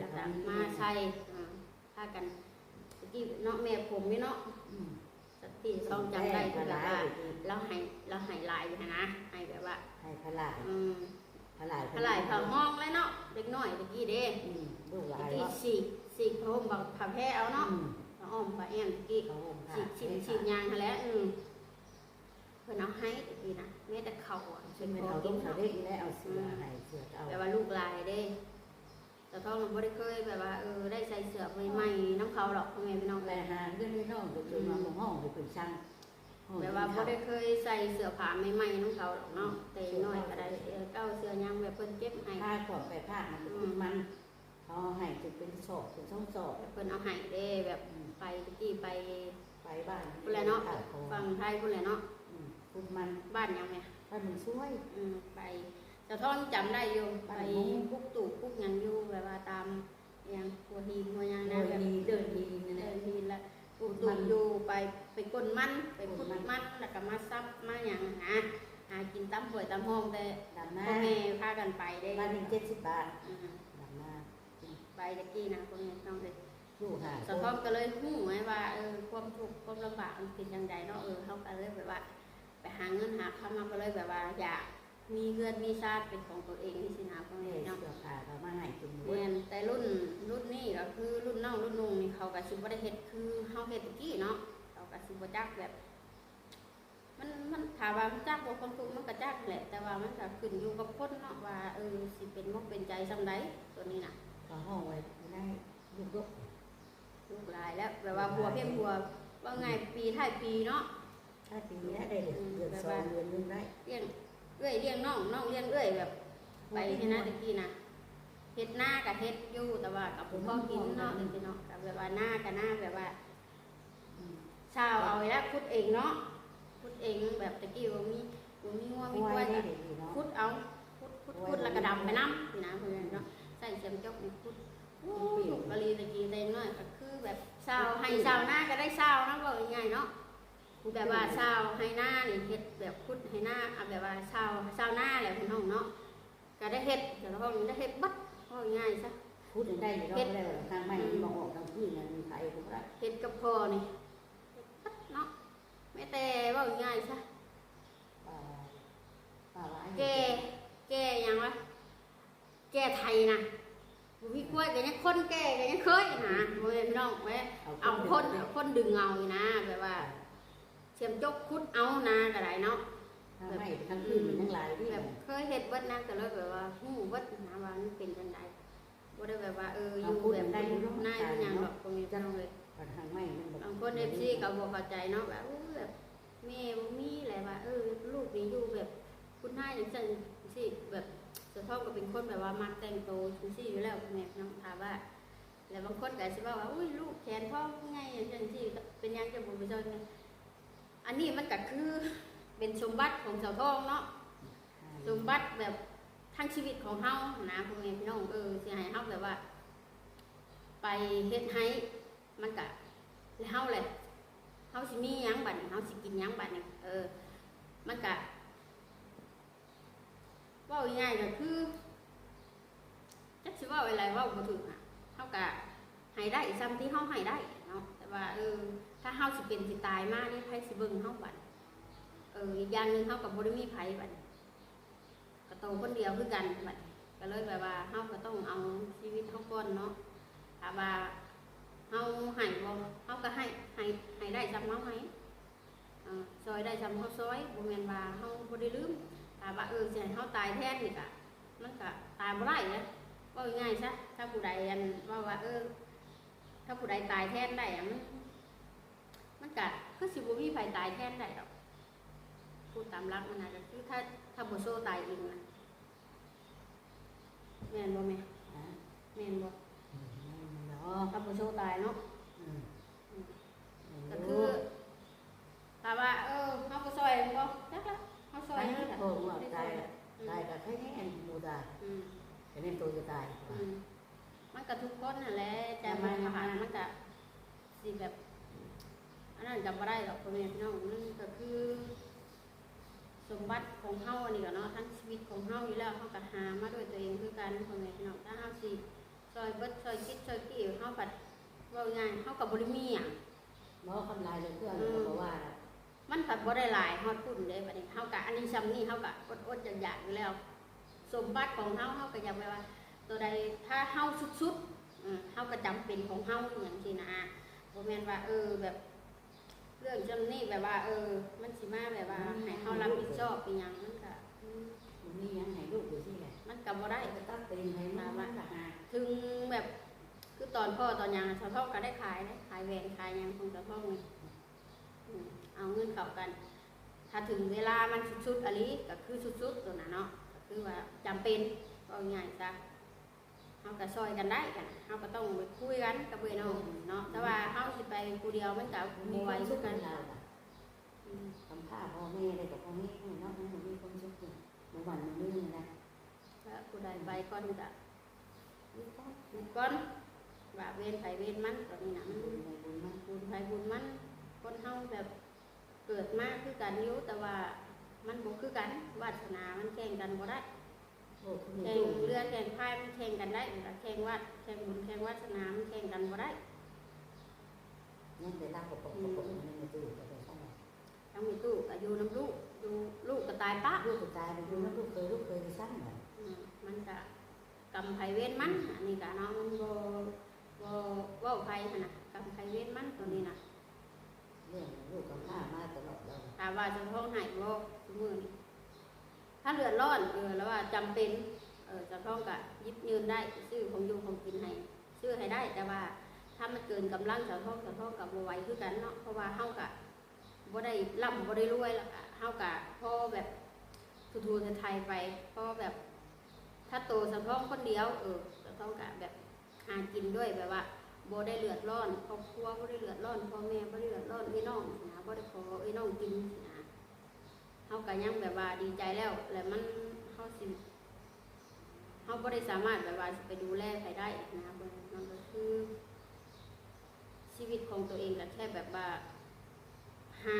ແລ້ວກໍມາໃສ່ ອ່າ ພາກັນ ຕະກີ້ເນາະ ແມ່ຜົມນີ້ເນາະ ອືມ ສາວທອງຈຳໄດ້ ຄືແບບວ່າລາວໃຫ້ ລາວໃຫ້ຫຼາຍຫັ້ນນະ ໃຫ້ແບບວ່າ ໃຫ້ຜ້າຫຼ້າຍ ອືມ ຜ້າຫຼ້າຍ ຜ້າຫຼ້າຍຜ້າຫ້ອງແຫຼະເນາະ ເດັກນ້ອຍຕະກີ້ເດ້ ອືມ ລູກຫຼາຍ ຕະກີ້ ເນາະ ສີກ ສີກຜ້າຫົ່ມ ຜ້າແພເອົາເນາະ ອືມ ຜ້າອ້ອມຜ້າແອ້ມຕະກີ້ ສີກຊິ້ນສີກຫຍັງຫັ້ນແຫຼະ ອືມ ເພິ່ນເອົາໃຫ້ຕະກີ້ນະ ແມ້ແຕ່ເຂົ້າ ເອົາໃສ່ຄໍກິນເນາະ ເອົາເດັກນີ້ແຫຼະ ເອົາເສື້ອໃຫ້ ເສື້ອເກົ່າ ແບບວ່າລູກຫຼາຍເດ້. ສາວທອງບໍ່ໄດ້ເຄີຍແບບວ່າ ເອີ ໄດ້ໃສ່ເສື້ອໃໝ່ໆນຳເຂົາດອກ ພໍ່ແມ່ພີ່ນ້ອງ ໄປຫາເຮືອນເຮືອນນ້ອງ ຈົນວ່າ ອືມ ບໍ່ຮ້ອງໃຫ້ເພິ່ນສັ່ງ ແບບວ່າບໍ່ໄດ້ເຄີຍໃສ່ເສື້ອຜ້າໃໝ່ໆນຳເຂົາດອກເນາະ ອືມ ແຕ່ນ້ອຍກໍໄດ້ ເສື້ອເກົ່າເສື້ອຫຍັງ ແບບເພິ່ນເກັບໃຫ້ ພາຂອງໄປພາກມັນ ອືມ ມັນ ເຂົາເອົາໃຫ້ຈົນເປັນສອບເປັນສອງສອບ ເພິ່ນເອົາໃຫ້ເດ້ ແບບ ອືມ ໄປຕະກີ້ໄປ ໄປບ້ານພຸ້ນແຫຼະເນາະ ຝັ່ງໄທພຸ້ນແຫຼະເນາະ ອືມ ພຸ້ນມັນ ບ້ານຫຍັງແມ່ ບ້ານເມືອງຊວຍ ອືມ ໄປ ສາວທອງຈຳໄດ້ຢູ່ ໄປປຸກຕູບປຸກຫຍັງຢູ່ ແບບວ່າຕາມ ອີຫຍັງ ຫົວຫີນຫົວຫຍັງນະ ແບບເດີ່ນຫີນນັ້ນແຫຼະ ເດີ່ນຫີນລະ ປູກຕູບຢູ່ ໄປ ໄປກົ້ນມັນ ໄປຂຸດມັນ ແລ້ວກໍມາສັບມາຫຍັງນະ ຫາກິນຕາມຫ້ວຍຕາມຮ່ອງ ແຕ່ພໍ່ແມ່ພາກັນໄປເດ້ ບາດໜຶ່ງເຈັດສິບບາດ ອືມ ດຳນາ ໄປແຕ່ກີ້ນະ ພໍ່ແມ່ພີ່ນ້ອງເອີຍ ສາວທອງກໍເລີຍຮູ້ໄງວ່າ ເອີ ຄວາມທຸກຄວາມລຳບາກມັນເປັນຈັ່ງໃດເນາະ ເອີ ເຮົາກໍເລີຍແບບວ່າ ໄປຫາເງິນຫາຄຳ ເຮົາກໍເລີຍແບບວ່າຢາກ ມີເຮືອນມີຊານເປັນຂອງຕົວເອງຈັ່ງຊີ້ນະ ພໍ່ແມ່ພີ່ນ້ອງ ເສື້ອຜ້າກໍມາໃຫ້ເຕັມເບິດ ແມ່ນ ແຕ່ລຸ້ນ ລຸ້ນນີ້ກໍຄືລຸ້ນນ້ອງລຸ້ນນຸ່ງນີ້ ເຂົາກໍຊິບໍ່ໄດ້ເຮັດຄືເຮົາເຮັດແຕ່ກີ້ເນາະ ເຂົາກໍຊິບໍ່ຈັກແບບ ມັນ ມັນ ຖາມວ່າຮູ້ຈັກບໍ່ຄວາມທຸກ ມັນກໍຈັກແຫຼະ ແຕ່ວ່າມັນກໍຂຶ້ນຢູ່ກັບຄົນເນາະ ວ່າ ເອີ ຊິເປັນມົກເປັນໃຈສ່ຳໃດ ຕົວນີ້ນະ ເຂົາຮ້ອງໄວ້ຢູ່ໃນຢູທູບ ລູກຫຼາຍແລ້ວ ແບບວ່າຫົວເພງຫົວ ເວົ້າງ່າຍ ອືມ ປີທ້າຍປີເນາະ ທ້າຍປີແລ້ວ ໄດ້ເດືອນ ອືມ ສອງເດືອນໜຶ່ງໄດ້ ລ້ຽງເອື້ອຍລ້ຽງນ້ອງ ນ້ອງລ້ຽງເອື້ອຍ ແບບ ໄປຫັ້ນນະ ແຕ່ກີ້ນະ ເຮັດນາກໍເຮັດຢູ່ ແຕ່ວ່າກໍບໍ່ພໍກິນເນາະ ແຕ່ກີ້ເນາະ ກໍແບບວ່ານາກໍນາ ແບບວ່າ ອືມ ຊາວເອົາແລ້ວ ຂຸດເອງເນາະ ຂຸດເອງ ແບບແຕ່ກີ້ບໍ່ມີ ບໍ່ມີງົວມີຄວາຍ ຂຸດເອົາ ຂຸດ ຂຸດ ຂຸດ ແລ້ວກໍດຳໄປນຳຊີ້ນະ ເພິ່ນເນາະ ໃຊ້ສຽມຈົກນີ້ຂຸດ ໂອ້ ທຸກອີ່ຫຼີ ແຕ່ກີ້ແຕ່ນ້ອຍກໍຄືແບບ ຊາວໄຮ່ຊາວນາກໍໄດ້ຊາວນະ ເວົ້າງ່າຍໆເນາະ ແບບວ່າຊາວໄຮ່ນານີ້ ເຮັດແບບຂຸດໄຮ່ນາ ເອົາແບບວ່າຊາວ ຊາວນາແຫຼະພີ່ນ້ອງເນາະ ກໍໄດ້ເຮັດ ເຈົ້າຂອງໄດ້ເຮັດເບິດ ເວົ້າງ່າຍໆຊະ ຂຸດໄດ້ຢູ່ດອກ ເຮັດ ບໍ່ໄດ້ວ່າທາງໄມ້ ອືມ ມັນບໍ່ອອກທາງພື້ນນະ ມັນໄຖບໍ່ໄດ້ ເຮັດກັບພໍ່ນີ້ ເຮັດເບິດເນາະ ແມ້ແຕ່ເວົ້າງ່າຍໆຊະ ປ່າ ປ່າວາຍ ແກ່ ແກ່ຫຍັງວະ ແກ່ໄຖນະ ບໍ່ມີຄວາຍກໍຍັງ ຄົນແກ່ກໍຍັງເຄີຍນະ ພໍ່ແມ່ພີ່ນ້ອງເອີຍ ເອົາ ເອົາຄົນ ຄົນ ເອົາຄົນດຶງເອົານີ້ນະ ແບບວ່າ ສຽມຈົກຂຸດເອົານາກໍໄດ້ເນາະ ທາງໄມ້ທາງອື່ນມັນຍັງຫຼາຍເດ້ ແບບເຄີຍເຮັດເບິດນະ ກໍເລີຍແບບວ່າຮູ້ເບິດນະວ່າມັນເປັນຈັ່ງໃດ ບໍ່ໄດ້ແບບວ່າ ເອີ ຢູ່ແບບນາຢູ່ຫຍັງດອກ ພໍ່ແມ່ພີ່ນ້ອງເອີຍ ທາງໄມ້ມັນແບບ ບາງຄົນ ເອັຟຊີ ກໍບໍ່ເຂົ້າໃຈເນາະ ແບບ ໂອ້ ແບບແມ່ບໍ່ມີແຫຼະວ່າ ເອີ ລູກນີ້ຢູ່ແບບຄຸນນາຈັ່ງຊັ້ນຈັ່ງຊີ້ ແບບສາວທອງກໍເປັນຄົນແບບວ່າມັກແຕ່ງໂຕຈັ່ງຊີ້ຢູ່ແລ້ວ ພໍ່ແມ່ພີ່ນ້ອງ ຖ້າວ່າ ແລ້ວບາງຄົນກໍອາດຊິເວົ້າວ່າ ອຸ້ຍ ລູກແຂນທ້ອງໃຫຍ່ຈັ່ງຊີ້ ເປັນຫຍັງຈະບໍ່ໄປຊ່ອຍແມ່ ອັນນີ້ມັນກໍຄືເປັນສົມບັດຂອງສາວທອງເນາະ ສົມບັດແບບທັງຊີວິດຂອງເຮົານະ ພໍ່ແມ່ພີ່ນ້ອງເອີຍ ຊິໃຫ້ເຮົາແບບວ່າໄປເຮັດໄຮ່ ມັນກະ ແລ້ວເຮົາແຫຼະ ເຮົາຊິມີຫຍັງບາດນີ້ ເຮົາຊິກິນຫຍັງບາດນີ້ ເອີ ມັນກະ ເວົ້າງ່າຍໆກໍຄື ຈັກຊິເວົ້າແນວໃດ ເວົ້າບໍ່ຖືກນະ ເຮົາກະໃຫ້ໄດ້ຊ່ຳທີ່ເຮົາໃຫ້ໄດ້ເນາະ ແຕ່ວ່າ ເອີ ຖ້າເຮົາຊິເປັນຊິຕາຍມານີ້ ໃຜຊິເບິ່ງເຮົາບາດນີ້ ເອີ ອີກຢ່າງໜຶ່ງເຮົາກໍບໍ່ໄດ້ມີໃຜບາດນີ້ ກໍໂຕຄົນດຽວຄືກັນບາດນີ້ ກໍເລີຍແບບວ່າເຮົາກໍຕ້ອງເອົາຊີວິດເຮົາກ່ອນເນາະ ຖ້າວ່າເຮົາໃຫ້ບໍ່ ເຮົາກໍໃຫ້ ໃຫ້ ໃຫ້ໄດ້ຊ່ຳເຮົາໃຫ້ ເອີ ຊ່ອຍໄດ້ຊ່ຳເຮົາຊ່ອຍ ບໍ່ແມ່ນວ່າເຮົາບໍ່ໄດ້ລືມ ຖ້າວ່າ ເອີ ຊິໃຫ້ເຮົາຕາຍແທນນີ້ກະ ມັນກະຕາຍບໍ່ໄດ້ເດ້ ເວົ້າງ່າຍໆຊະ ຖ້າຜູ້ໃດ ອັນ ເວົ້າວ່າ ເອີ ຖ້າຜູ້ໃດຕາຍແທນໄດ້ອະ ມັນ ມັນກະຄືຊິບໍ່ມີໃຜຕາຍແທນໄດ້ດອກ ພູດຕາມຫຼັກມັນນະ ກໍຄືຖ້າ ຖ້າບໍ່ໂຊຕາຍເອງນະ ແມ່ນບໍ່ແມ່? ຮະ? ແມ່ນບໍ່? ອືມ ແມ່ນແລ້ວ ຖ້າບໍ່ໂຊຕາຍເນາະ ອືມ ອືມ ແມ່ນຢູ່ ກໍຄື ຖ້າວ່າ ເອີ ເຮົາບໍ່ຊ່ອຍມັນບໍ່ ຈັກລະ ເຮົາຊ່ອຍມັນກະ ຕາຍລະ ອືມ ຕາຍກະໃຄແນ່ ອັນບໍ່ຕາຍ ອືມ ກະແມ່ນໂຕຈະຕາຍ ອືມ ມັນກະທຸກຄົນຫັ້ນແຫຼະ ແຕ່ມັນ ມັນກະ ຊິແບບ ອັນນັ້ນກໍບໍ່ໄດ້ດອກ ພໍ່ແມ່ພີ່ນ້ອງ ມັນກໍຄືສົມບັດຂອງເຮົາອັນນີ້ກະເນາະ ທັງຊີວິດຂອງເຮົາຢູ່ແລ້ວ ເຮົາກໍຫາມາດ້ວຍຕົວເອງຄືກັນ ພໍ່ແມ່ພີ່ນ້ອງ ຖ້າເຮົາຊິຊ່ອຍເບິດ ຊ່ອຍກິດ ຊ່ອຍກີ້ ເຮົາພັດ ເວົ້າງ່າຍ ເຮົາກໍບໍ່ໄດ້ມີຫຍັງ ບໍ່ ຄຳຫຼາຍເຫຼືອເກີນ ເອີ ກໍບໍ່ວ່າ ມັນພັດບໍ່ໄດ້ຫຼາຍຮອດພຸ້ນເດ້ ບັດນີ້ເຮົາກະ ອັນນີ້ຊ່ຳນີ້ ເຮົາກະອົດໆຢາກໆຢູ່ແລ້ວ ສົມບັດຂອງເຮົາ ເຮົາກໍຢາກແບບວ່າ ໂຕໃດຖ້າເຮົາສຸດໆ ເຮົາກໍຈຳເປັນຂອງເຮົາຫຍັງຊີ້ນະ ບໍ່ແມ່ນວ່າ ເອີ ແບບເລື່ອງຊ່ຳນີ້ແບບວ່າ ເອີ ມັນຊິມາແບບວ່າໃຫ້ເຮົາຮັບຜິດຊອບອີ່ຫຍັງ ມັນກະ ອືມ ບໍ່ມີຫຍັງໃຫ້ລູກຢູ່ຊີ້ແຫຼະ ມັນກະບໍ່ໄດ້ ກໍຕັດໄປໃຫ້ມັນ ມັນກະຫາ ເຖິງແບບ ຄືຕອນພໍ່ຕອນຫຍັງ ສາວທອງກໍໄດ້ຂາຍເດ້ ຂາຍແຫວນຂາຍຫຍັງຂອງສາວທອງນີ້ ອືມ ເອົາເງິນເຂົ້າກັນ ຖ້າເຖິງເວລາມັນສຸດໆອີ່ຫຼີ ກໍຄືສຸດໆໂຕນັ້ນເນາະ ກໍຄືວ່າຈຳເປັນ ເວົ້າງ່າຍຊະ ເຮົາກໍຊ່ອຍກັນໄດ້ ເຮົາກໍຕ້ອງໄປຄຸຍກັນກັບເອື້ອຍນ້ອງເນາະ ແຕ່ວ່າເຮົາຊິໄປຜູ້ດຽວມັນກໍບໍ່ໄຫວຄືກັນ ອືມ ກຳພ້າພໍ່ແມ່ໄດ້ກັບພໍ່ແມ່ເນາະ ມັນບໍ່ມີຄວາມສຸກ ບໍ່ໝັ້ນບໍ່ມີນະ ຖ້າຜູ້ໃດໄປກ່ອນກະ ຢູ່ກ່ອນ ຢູ່ກ່ອນ ວ່າເວນໃຜເວນມັນ ຕອນນີ້ນະ ມັນບຸນໃຜບຸນມັນ ບຸນໃຜບຸນມັນ ຄົນເຮົາແບບເກີດມາຄືກັນຢູ່ ແຕ່ວ່າມັນບໍ່ຄືກັນ ວາດສະໜາມັນແຂ່ງກັນບໍ່ໄດ້ ໂອ້ ແຂ່ງເຮືອແຂ່ງພາຍມັນແຂ່ງກັນໄດ້ ແຂ່ງວາດ ແຂ່ງບຸນແຂ່ງວາດສະໜາມັນແຂ່ງກັນບໍ່ໄດ້ ຍັງໄດ້ລາວກໍປອກ ອືມ ປອກ ປອກ ຍັງໄດ້ຕູ້ກໍໄດ້ຊັ້ນ ທາງແມ່ຕູ້ກໍຢູ່ນຳລູກ ຢູ່ ລູກກໍຕາຍປະ ລູກກໍຕາຍໄປຢູ່ນຳລູກເຂີຍ ລູກເຂີຍກໍຊັ້ນ ອືມ ມັນກະກຳໃຜເວນມັນ ອັນນີ້ກະເນາະ ມັນບໍ່ ບໍ່ເວົ້າໃຜຫັ້ນນະ ກຳໃຜເວນມັນ ໂຕນີ້ນະ ລ້ຽງລູກກຳພ້າມາຕະຫຼອດແລ້ວ ຖາມວ່າສາວທອງໃຫ້ບໍ່ຊຸມື້ນີ້ ຖ້າເດືອດຮ້ອນ ເອີ ແລ້ວວ່າຈຳເປັນ ເອີ ສາວທອງກະຫຍິບຍື່ນໄດ້ ຊື້ຂອງຢູ່ຂອງກິນໃຫ້ ຊື້ໃຫ້ໄດ້ ແຕ່ວ່າຖ້າມັນເກີນກຳລັງສາວທອງ ສາວທອງກະບໍ່ໄຫວຄືກັນເນາະ ເພາະວ່າເຮົາກະ ບໍ່ໄດ້ລ່ຳບໍ່ໄດ້ລວຍ ແລ້ວກະເຮົາກະພໍແບບຖູໆໄຖໆໄປ ພໍແບບ ຖ້າໂຕສາວທອງຄົນດຽວ ເອີ ສາວທອງກະແບບຫາກິນດ້ວຍແບບວ່າບໍ່ໄດ້ເດືອດຮ້ອນຄອບຄົວ ບໍ່ໄດ້ເດືອດຮ້ອນພໍ່ແມ່ ບໍ່ໄດ້ເດືອດຮ້ອນເອື້ອຍນ້ອງຊີ້ນະ ບໍ່ໄດ້ຂໍເອື້ອຍນ້ອງກິນຊີ້ນະ ເຮົາກະຍັງແບບວ່າດີໃຈແລ້ວ ແລ້ວມັນ ເຮົາຊິ ເຮົາບໍ່ໄດ້ສາມາດແບບວ່າຊິໄປດູແລໃຜໄດ້ນະ ເບິ່ງ ມັນກໍຄື ຊີວິດຂອງໂຕເອງກໍແຄ່ແບບວ່າ ຫາ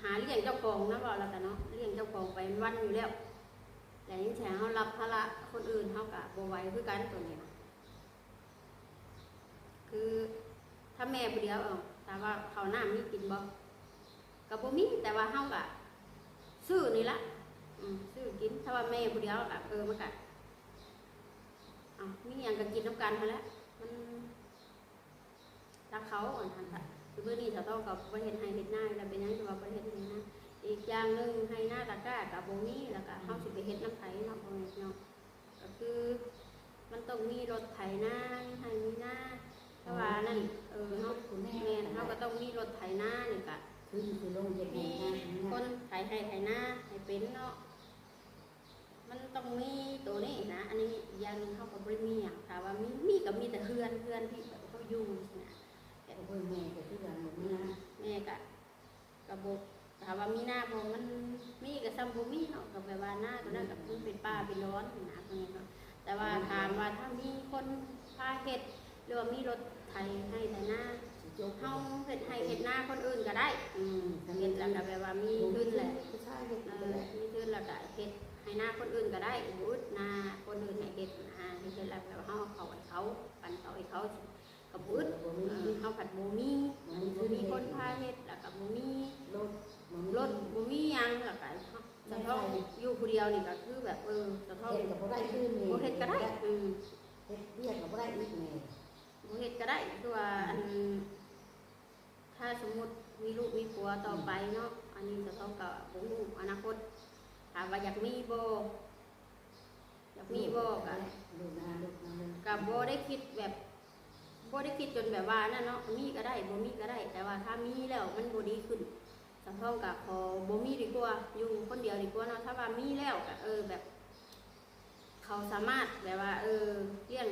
ຫາລ້ຽງເຈົ້າຂອງນະ ເວົ້າແລ້ວກໍເນາະ ລ້ຽງເຈົ້າຂອງໄປວັນໆຢູ່ແລ້ວ ແລ້ວຍັງຊິໃຫ້ເຮົາຮັບພາລະຄົນອື່ນ ເຮົາກໍບໍ່ໄຫວຄືກັນໂຕນີ້ນະ. ຄືຖ້າແມ່ຜູ້ດຽວ ເອີ ຖາມວ່າເຂົ້ານ້ຳມີກິນບໍ່? ກໍບໍ່ມີ ແຕ່ວ່າເຮົາກໍຊື້ນີ້ລະ ອືມ ຊື້ກິນ. ຖ້າວ່າແມ່ຜູ້ດຽວກໍ ເອີ ມັນກໍ ເອົ້າ ມີຫຍັງກໍກິນນຳກັນຫັ້ນແຫຼະ ມັນ ຖ້າເຂົາອັນນັ້ນ ຄືມື້ນີ້ສາວທອງກໍບໍ່ໄດ້ເຮັດໄຮ່ເຮັດນາ ແລ້ວເປັນຫຍັງຄືວ່າບໍ່ໄດ້ເຮັດໄຮ່ເຮັດນາ? ອີກຢ່າງໜຶ່ງ ໄຮ່ນາຕາກ້າກໍບໍ່ມີ ແລ້ວກໍເຮົາຊິໄປເຮັດນຳໃຜເນາະ ພໍ່ແມ່ພີ່ນ້ອງ? ກໍຄືມັນຕ້ອງມີລົດໄຖນາ ມີໄຮ່ມີນາ ເພາະວ່ານັ້ນ ເອີ ເຮົາ ແມ່ນ ເຮົາກໍຕ້ອງມີລົດໄຖນານີ້ກະ ຄືຊິລົງເຮັດໄຮ່ເຮັດນາ ຄົນໄຖໄຮ່ໄຖນາໃຫ້ເປັນເນາະ ມັນຕ້ອງມີໂຕນີ້ນະ. ອັນນີ້ອີກຢ່າງໜຶ່ງເຮົາກໍບໍ່ໄດ້ມີຫຍັງ ຖ້າວ່າມີ ມີກໍມີແຕ່ເຮືອນ ເຮືອນທີ່ແບບເຮົາຢູ່ຊີ້ນະ ແບບ ໂອ້ຍ ແມ່ກໍຄືກັນ ບໍ່ມີນາ ແມ່ກໍ ກໍບໍ່ ຖາມວ່າມີນາບໍ່? ມັນມີກໍສ່ຳບໍ່ມີເນາະ ກໍແບບວ່ານາຕົວນັ້ນກໍມັນເປັນປ່າເປັນດອນນະ ເພິ່ນເນາະ. ແຕ່ວ່າຖາມວ່າຖ້າມີຄົນພາເຮັດ ຫຼືວ່າມີລົດໄຖໄຮ່ໄຖນາ ເຮົາເຮັດໄຮ່ເຮັດນາຄົນອື່ນກໍໄດ້ ອືມ ເຮັດແລ້ວກໍແບບວ່າມີທຶນແຫຼະ ເອີ ມີທຶນແລ້ວກໍເຮັດໄຮ່ນາຄົນອື່ນກໍໄດ້ ບໍ່ອຶດນາຄົນອື່ນໃຫ້ເຮັດນະ ເຮັດແລ້ວແບບເຮົາເອົາເຂົ້າໃຫ້ເຂົາ ປັນເຂົ້າໃຫ້ເຂົາ ກໍບໍ່ອຶດ ເອີ ເຮົາພັດບໍ່ມີ ບໍ່ມີທຶນ ບໍ່ມີຄົນພາເຮັດ ແລ້ວກໍບໍ່ມີລົດ ບໍ່ມີ ລົດ ບໍ່ມີຫຍັງ ແລ້ວກໍສາວທອງຢູ່ຜູ້ດຽວນີ້ກໍຄືແບບ ເອີ ສາວທອງເຮັດກໍບໍ່ໄດ້ຄືແມ່ ບໍ່ເຮັດກໍໄດ້ ອືມ ເຮັດວຽກກໍບໍ່ໄດ້ອີກແມ່ ບໍ່ເຮັດກໍໄດ້ ຄືວ່າ ອືມ ອັນ ຖ້າສົມມຸດມີລູກມີຜົວຕໍ່ໄປເນາະ ອືມ ອັນນີ້ສາວທອງກໍບໍ່ຮູ້ອະນາຄົດ ຖາມວ່າຢາກມີບໍ່? ຢາກມີບໍ່ ກະ ລູກນາ ລູກນາ ກະບໍ່ໄດ້ຄິດແບບ ບໍ່ໄດ້ຄິດຈົນແບບວ່ານັ້ນເນາະ ມີກໍໄດ້ ບໍ່ມີກໍໄດ້ ແຕ່ວ່າຖ້າມີແລ້ວມັນບໍ່ດີຂຶ້ນ ສາວທອງກະຂໍບໍ່ມີດີກວ່າ ຢູ່ຄົນດຽວດີກວ່າເນາະ. ຖ້າວ່າມີແລ້ວກະ ເອີ ແບບ ເຂົາສາມາດແບບວ່າ ເອີ ລ້ຽງ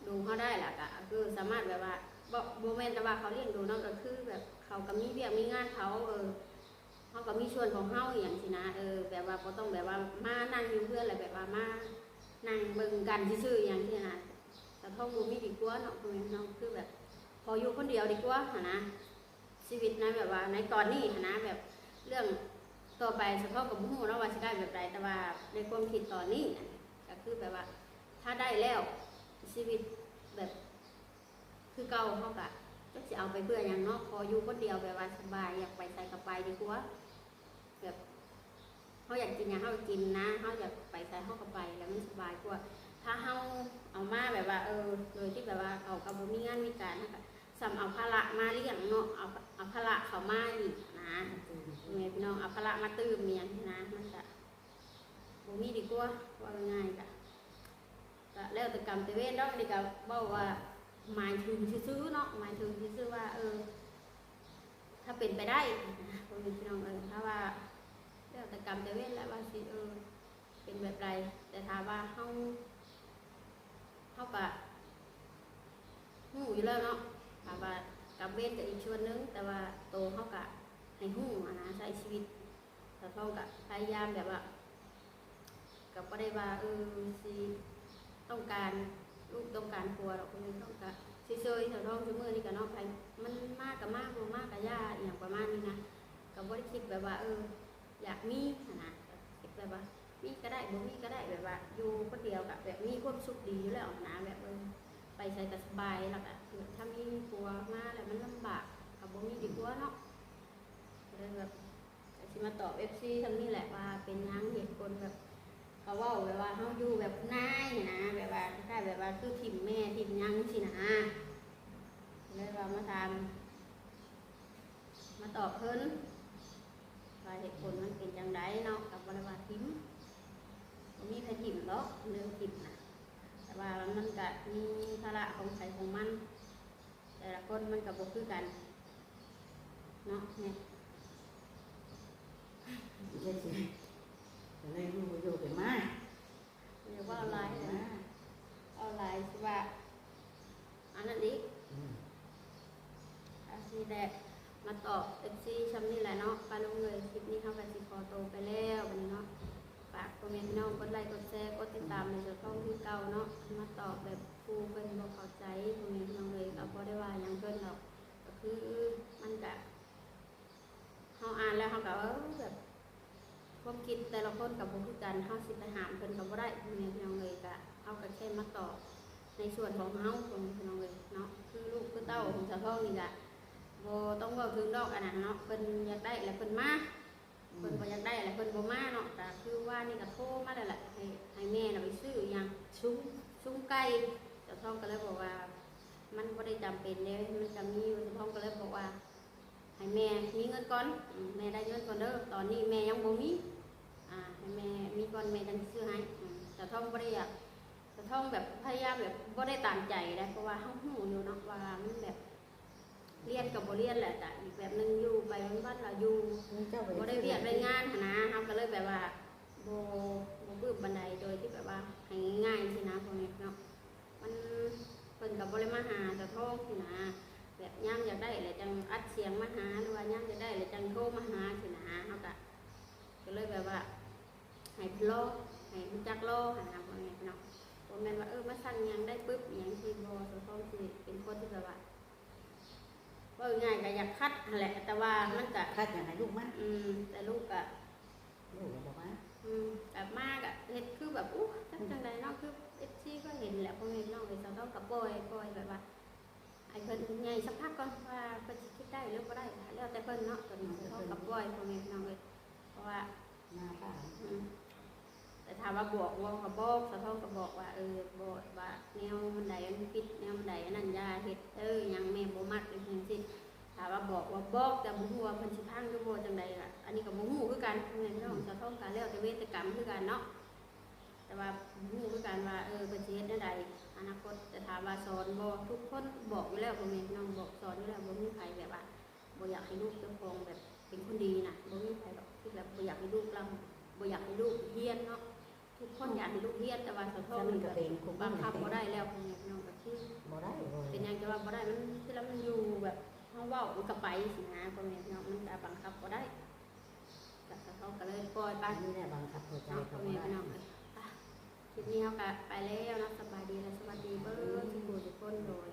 ດູເຮົາໄດ້ ແລ້ວກະ ເອີ ສາມາດແບບວ່າ ບໍ່ ບໍ່ແມ່ນແຕ່ວ່າເຂົາລ້ຽງດູເນາະ ກໍຄືແບບເຂົາກໍມີວຽກມີງານເຂົາ ເອີ ເຮົາກໍມີສ່ວນຂອງເຮົາອີ່ຫຍັງຊີ້ນະ ເອີ ແບບວ່າບໍ່ຕ້ອງແບບວ່າມານັ່ງຢູ່ເຮືອນ ແລ້ວແບບວ່າມານັ່ງເບິ່ງກັນຊື່ໆອີ່ຫຍັງຊີ້ນະ ສາວທອງບໍ່ມີດີກວ່າເນາະ ພໍ່ແມ່ພີ່ນ້ອງ ຄືແບບຂໍຢູ່ຄົນດຽວດີກວ່າຫັ້ນນະ ຊີວິດໃນແບບວ່າໃນຕອນນີ້ຫັ້ນນະ ແບບເລື່ອງຕໍ່ໄປສາວທອງກໍບໍ່ຮູ້ເນາະວ່າຊິໄດ້ແບບໃດ ແຕ່ວ່າໃນຄວາມຄິດຕອນນີ້ນະ ກໍຄືແບບວ່າຖ້າໄດ້ແລ້ວ ຊີວິດແບບ ຄືເກົ່າ ເຮົາກະຈັກຊິເອົາໄປເພື່ອຫຍັງເນາະ ພໍຢູ່ຄົນດຽວແບບວ່າສະບາຍ ຢາກໄປໃສກໍໄປດີກວ່າ ແບບເຮົາຢາກກິນຫຍັງເຮົາກໍກິນນະ ເຮົາຢາກໄປໃສເຮົາກໍໄປ ແລ້ວມັນສະບາຍກວ່າ ຖ້າເຮົາເອົາມາແບບວ່າ ເອີ ໂດຍທີ່ແບບວ່າເຂົາກໍບໍ່ມີງານມີການ ເຮົາກະສ່ຳເອົາພາລະມາລ້ຽງເນາະ ເອົາ ເອົາພາລະເຂົາມາອີກນະ ແມ່ພີ່ນ້ອງ ເອົາພາລະມາຕື່ມອີ່ຫຍັງນະ ມັນກະ ບໍ່ມີດີກວ່າ ເວົ້າງ່າຍໆ ກະ ກະແລ້ວແຕ່ກຳແຕ່ເວນດອກ ອັນນີ້ກະເວົ້າວ່າໝາຍເຖິງຊື່ໆເນາະ ໝາຍເຖິງຊື່ໆວ່າ ເອີ ຖ້າເປັນໄປໄດ້ນະ ພໍ່ແມ່ພີ່ນ້ອງເອີຍ ຖ້າວ່າແລ້ວແຕ່ກຳແຕ່ເວນແຫຼະວ່າຊິ ເອີ ເປັນແບບໃດ ແຕ່ຖ້າວ່າເຮົາ ເຮົາກະຮູ້ຢູ່ແລ້ວເນາະ ຖ້າວ່າກຳເວນກະອີກສ່ວນໜຶ່ງ ແຕ່ວ່າໂຕເຮົາກະໃຫ້ຮູ້ຫັ້ນນະ ໃຊ້ຊີວິດ ສາວທອງກະພະຍາຍາມແບບວ່າ ກະບໍ່ໄດ້ວ່າ ເອີ ຊິຕ້ອງການລູກຕ້ອງການຜົວດອກ ເພິ່ນຕ້ອງກະເຊີຍໆ ສາວທອງຊຸມື້ນີ້ກະເນາະ ໃຜມັນມາກະມາ ບໍ່ມາກະຢ່າ ອີ່ຫຍັງປະມານນີ້ນະ ກະບໍ່ໄດ້ຄິດແບບວ່າ ເອີ ຢາກມີຫັ້ນນະ ກະຄິດແບບວ່າມີກະໄດ້ ບໍ່ມີກະໄດ້ ແບບວ່າຢູ່ຄົນດຽວກະແບບມີຄວາມສຸກດີຢູ່ແລ້ວຫັ້ນນະ ແບບ ເອີ ໄປໃສກະສະບາຍ ແລ້ວກະຖ້າມີຜົວມາແລ້ວມັນລຳບາກ ກະບໍ່ມີດີກວ່າເນາະ ກະເລີຍແບບ ກໍຊິມາຕອບເອັຟຊີຊ່ຳນີ້ແຫຼະວ່າເປັນຫຍັງເຫດຜົນແບບ ເຂົາເວົ້າແບບວ່າເຮົາຢູ່ແບບນາຍນະ ແບບວ່າຄ້າຍໆແບບວ່າຄືຖິ້ມແມ່ຖິ້ມຫຍັງຊີ້ນະ ເລີຍວ່າມາຖາມ ມາຕອບເພິ່ນວ່າເຫດຜົນມັນເປັນຈັ່ງໃດເນາະ ກໍບໍ່ໄດ້ວ່າຖິ້ມ ບໍ່ມີໃຜຖິ້ມດອກເລື່ອງຖິ້ມນະ ແຕ່ວ່າມັນກະມີພາລະຂອງໃຜຂອງມັນ ແຕ່ລະຄົນມັນກໍບໍ່ຄືກັນເນາະແມ່ ຈັກຊິ ກໍເລີຍຢູ່ ຢູ່ໄປມາ ຢ່າເວົ້າຫຼາຍ ເວົ້າຫຼາຍຊິວ່າອັນນັ້ນອີກ ອືມ ອັນນີ້ແຫຼະ ມາຕອບເອັຟຊີຊ່ຳນີ້ແຫຼະເນາະ ປ້າລຸງເອີຍ ຄລິບນີ້ເຮົາກໍຊິຂໍໂຕໄປແລ້ວບັດນີ້ເນາະ ຝາກພໍ່ແມ່ພີ່ນ້ອງກົດໄລກົດແຊ ກົດຕິດຕາມໃຫ້ສາວທອງຄືເກົ່າເນາະ ມາຕອບແບບ ຜູ້ເພິ່ນບໍ່ເຂົ້າໃຈ ພໍ່ແມ່ພີ່ນ້ອງເອີຍ ກໍບໍ່ໄດ້ວ່າຫຍັງເພິ່ນດອກ. ກໍຄືມັນກະ ເຮົາອ່ານແລ້ວເຮົາກໍ ເອີ ແບບ ຄວາມຄິດແຕ່ລະຄົນກໍບໍ່ຄືກັນ ເຮົາຊິໄປຫ້າມເພິ່ນກໍບໍ່ໄດ້ ພໍ່ແມ່ພີ່ນ້ອງເອີຍ. ກະ ເຮົາກໍແຄ່ມາຕອບໃນສ່ວນຂອງເຮົາ ພໍ່ແມ່ພີ່ນ້ອງເອີຍເນາະ. ຄືລູກຄືເຕົ້າຂອງສາວທອງນີ້ກະ ບໍ່ຕ້ອງເວົ້າເຖິງດອກ ອັນນັ້ນເນາະ ເພິ່ນຢາກໄດ້ແລ້ວເພິ່ນມາ ເພິ່ນບໍ່ຢາກໄດ້ແລ້ວເພິ່ນບໍ່ມາເນາະ. ກໍຄືວານນີ້ກໍໂທມາແລ້ວແຫຼະ ໃຫ້ ໃຫ້ແມ່ນະໄປຊື້ອີ່ຫຍັງ ຊຸມ ຊຸມໄກ່. ສາວທອງກໍເລີຍບອກວ່າ ມັນບໍ່ໄດ້ຈຳເປັນເດ້ ມັນຈະມີ. ສາວທອງກໍເລີຍບອກວ່າ ໃຫ້ແມ່ມີເງິນກ່ອນ ອືມ ແມ່ໄດ້ເງິນກ່ອນເດີ ຕອນນີ້ແມ່ຍັງບໍ່ມີ ອ່າ ໃຫ້ແມ່ມີກ່ອນ ແມ່ຈັ່ງຊິຊື້ໃຫ້. ອືມ ສາວທອງບໍ່ໄດ້ຢາກ ສາວທອງແບບພະຍາຍາມແບບບໍ່ໄດ້ຕາມໃຈໄດ໋ ເພາະວ່າເຮົາຮູ້ຢູ່ເນາະວ່າມັນແບບ ຮຽນກໍບໍ່ຮຽນແຫຼະ ກະອີກແບບໜຶ່ງ ຢູ່ໄປວັນໆລະຢູ່ ບໍ່ໄດ້ວຽກໄດ້ງານຫັ້ນນະ. ເຮົາກໍເລີຍແບບວ່າ ບໍ່ ບໍ່ປຶ້ມປານໃດ ໂດຍທີ່ແບບວ່າໃຫ້ງ່າຍໆຊີ້ນະ ພໍ່ແມ່ເນາະ. ມັນ ເພິ່ນກໍບໍ່ໄດ້ມາຫາສາວທອງຊີ້ນະ ແບບຍາມຢາກໄດ້ແຫຼະຈັ່ງອັດສຽງມາຫາ ຫຼືວ່າຍາມຢາກໄດ້ແຫຼະຈັ່ງໂທມາຫາຊີ້ນະ. ເຮົາກະ ກໍເລີຍແບບວ່າ ໃຫ້ເພິ່ນລໍ ໃຫ້ຮູ້ຈັກລໍຫັ້ນນະ ພໍ່ແມ່ເນາະ. ບໍ່ແມ່ນວ່າ ເອີ ມາສັ່ງຫຍັງໄດ້ປຶບອີ່ຫຍັງຊີ້ ບໍ່. ສາວທອງຊິເປັນຄົນທີ່ແບບວ່າ ເວົ້າງ່າຍໆກໍຢາກຂັດຫັ້ນແຫຼະ ແຕ່ວ່າມັນກໍ ຂັດຫຍັງໃຫ້ລູກມາ ອືມ ແຕ່ລູກກໍ ລູກກໍບໍ່ມາ ອືມ ແບບມາກໍເຮັດຄືແບບ ໂອ້ ຈັກຈັ່ງໃດເນາະ. ຄືເອັຟຊີກໍເຫັນແຫຼະ ພໍ່ແມ່ພີ່ນ້ອງເອີຍ. ສາວທອງກໍປ່ອຍ ປ່ອຍແບບວ່າ ໃຫ້ເພິ່ນໃຫຍ່ສັກພັກກ່ອນ ວ່າເພິ່ນຊິຄິດໄດ້ຫຼືບໍ່ໄດ້ ແລ້ວແຕ່ເພິ່ນເນາະ. ຕອນນີ້ສາວທອງກໍປ່ອຍ ພໍ່ແມ່ພີ່ນ້ອງເອີຍ ເພາະວ່າ ໜ້າຕາ ອືມ ແຕ່ຖາມວ່າບອກບໍ່ ກໍບອກ ສາວທອງກໍບອກວ່າ ເອີ ບອກວ່າແນວມັນໃດມັນຜິດ ແນວມັນໃດອັນນັ້ນຢ່າເຮັດເດີ ຫຍັງແມ່ບໍ່ມັກ ຈັ່ງຊີ້. ຖ້າວ່າບອກວ່າບອກ ແຕ່ບໍ່ຮູ້ວ່າເພິ່ນຊິຟັງຫຼືບໍ່ຈັ່ງໃດ ກະ ອັນນີ້ກໍບໍ່ຮູ້ຄືກັນ ພໍ່ແມ່ພີ່ນ້ອງ. ສາວທອງກໍແລ້ວແຕ່ເວທກຳຄືກັນເນາະ ແຕ່ວ່າບໍ່ຮູ້ຄືກັນວ່າ ເອີ ເພິ່ນຊິເຮັດແນວໃດອະນາຄົດ. ແຕ່ຖາມວ່າສອນບໍ່ ທຸກຄົນບອກຢູ່ແລ້ວ ພໍ່ແມ່ພີ່ນ້ອງ ບອກສອນຢູ່ແລ້ວ ບໍ່ມີໃຜແບບວ່າ ບໍ່ຢາກໃຫ້ລູກເຈົ້າຂອງແບບເປັນຄົນດີນະ ບໍ່ມີໃຜດອກທີ່ແບບບໍ່ຢາກໃຫ້ລູກລຳ ບໍ່ຢາກໃຫ້ລູກຮຽນເນາະ. ທຸກຄົນຢາກໃຫ້ລູກຮຽນ ແຕ່ວ່າສາວທອງນີ້ແບບບັງຄັບບໍ່ໄດ້ແລ້ວ ພໍ່ແມ່ພີ່ນ້ອງ ກໍຄືບໍ່ໄດ້ ເປັນຫຍັງຈະວ່າບໍ່ໄດ້ ມັນ ຄືລະມັນຢູ່ແບບເຮົາເວົ້າມັນກໍໄປຊີ້ນະ ພໍ່ແມ່ພີ່ນ້ອງ ມັນກໍບັງຄັບບໍ່ໄດ້. ກໍສາວທອງກໍເລີຍປ່ອຍໄປ ອັນນີ້ແຫຼະບັງຄັບຫົວໃຈເນາະ ພໍ່ແມ່ພີ່ນ້ອງເອີຍ. ຄລິບນີ້ເຮົາກໍໄປແລ້ວເນາະ ສະບາຍດີ ແລະ ສະຫວັດດີເບິດທຸກຜູ້ທຸກຄົນ ໂດຍ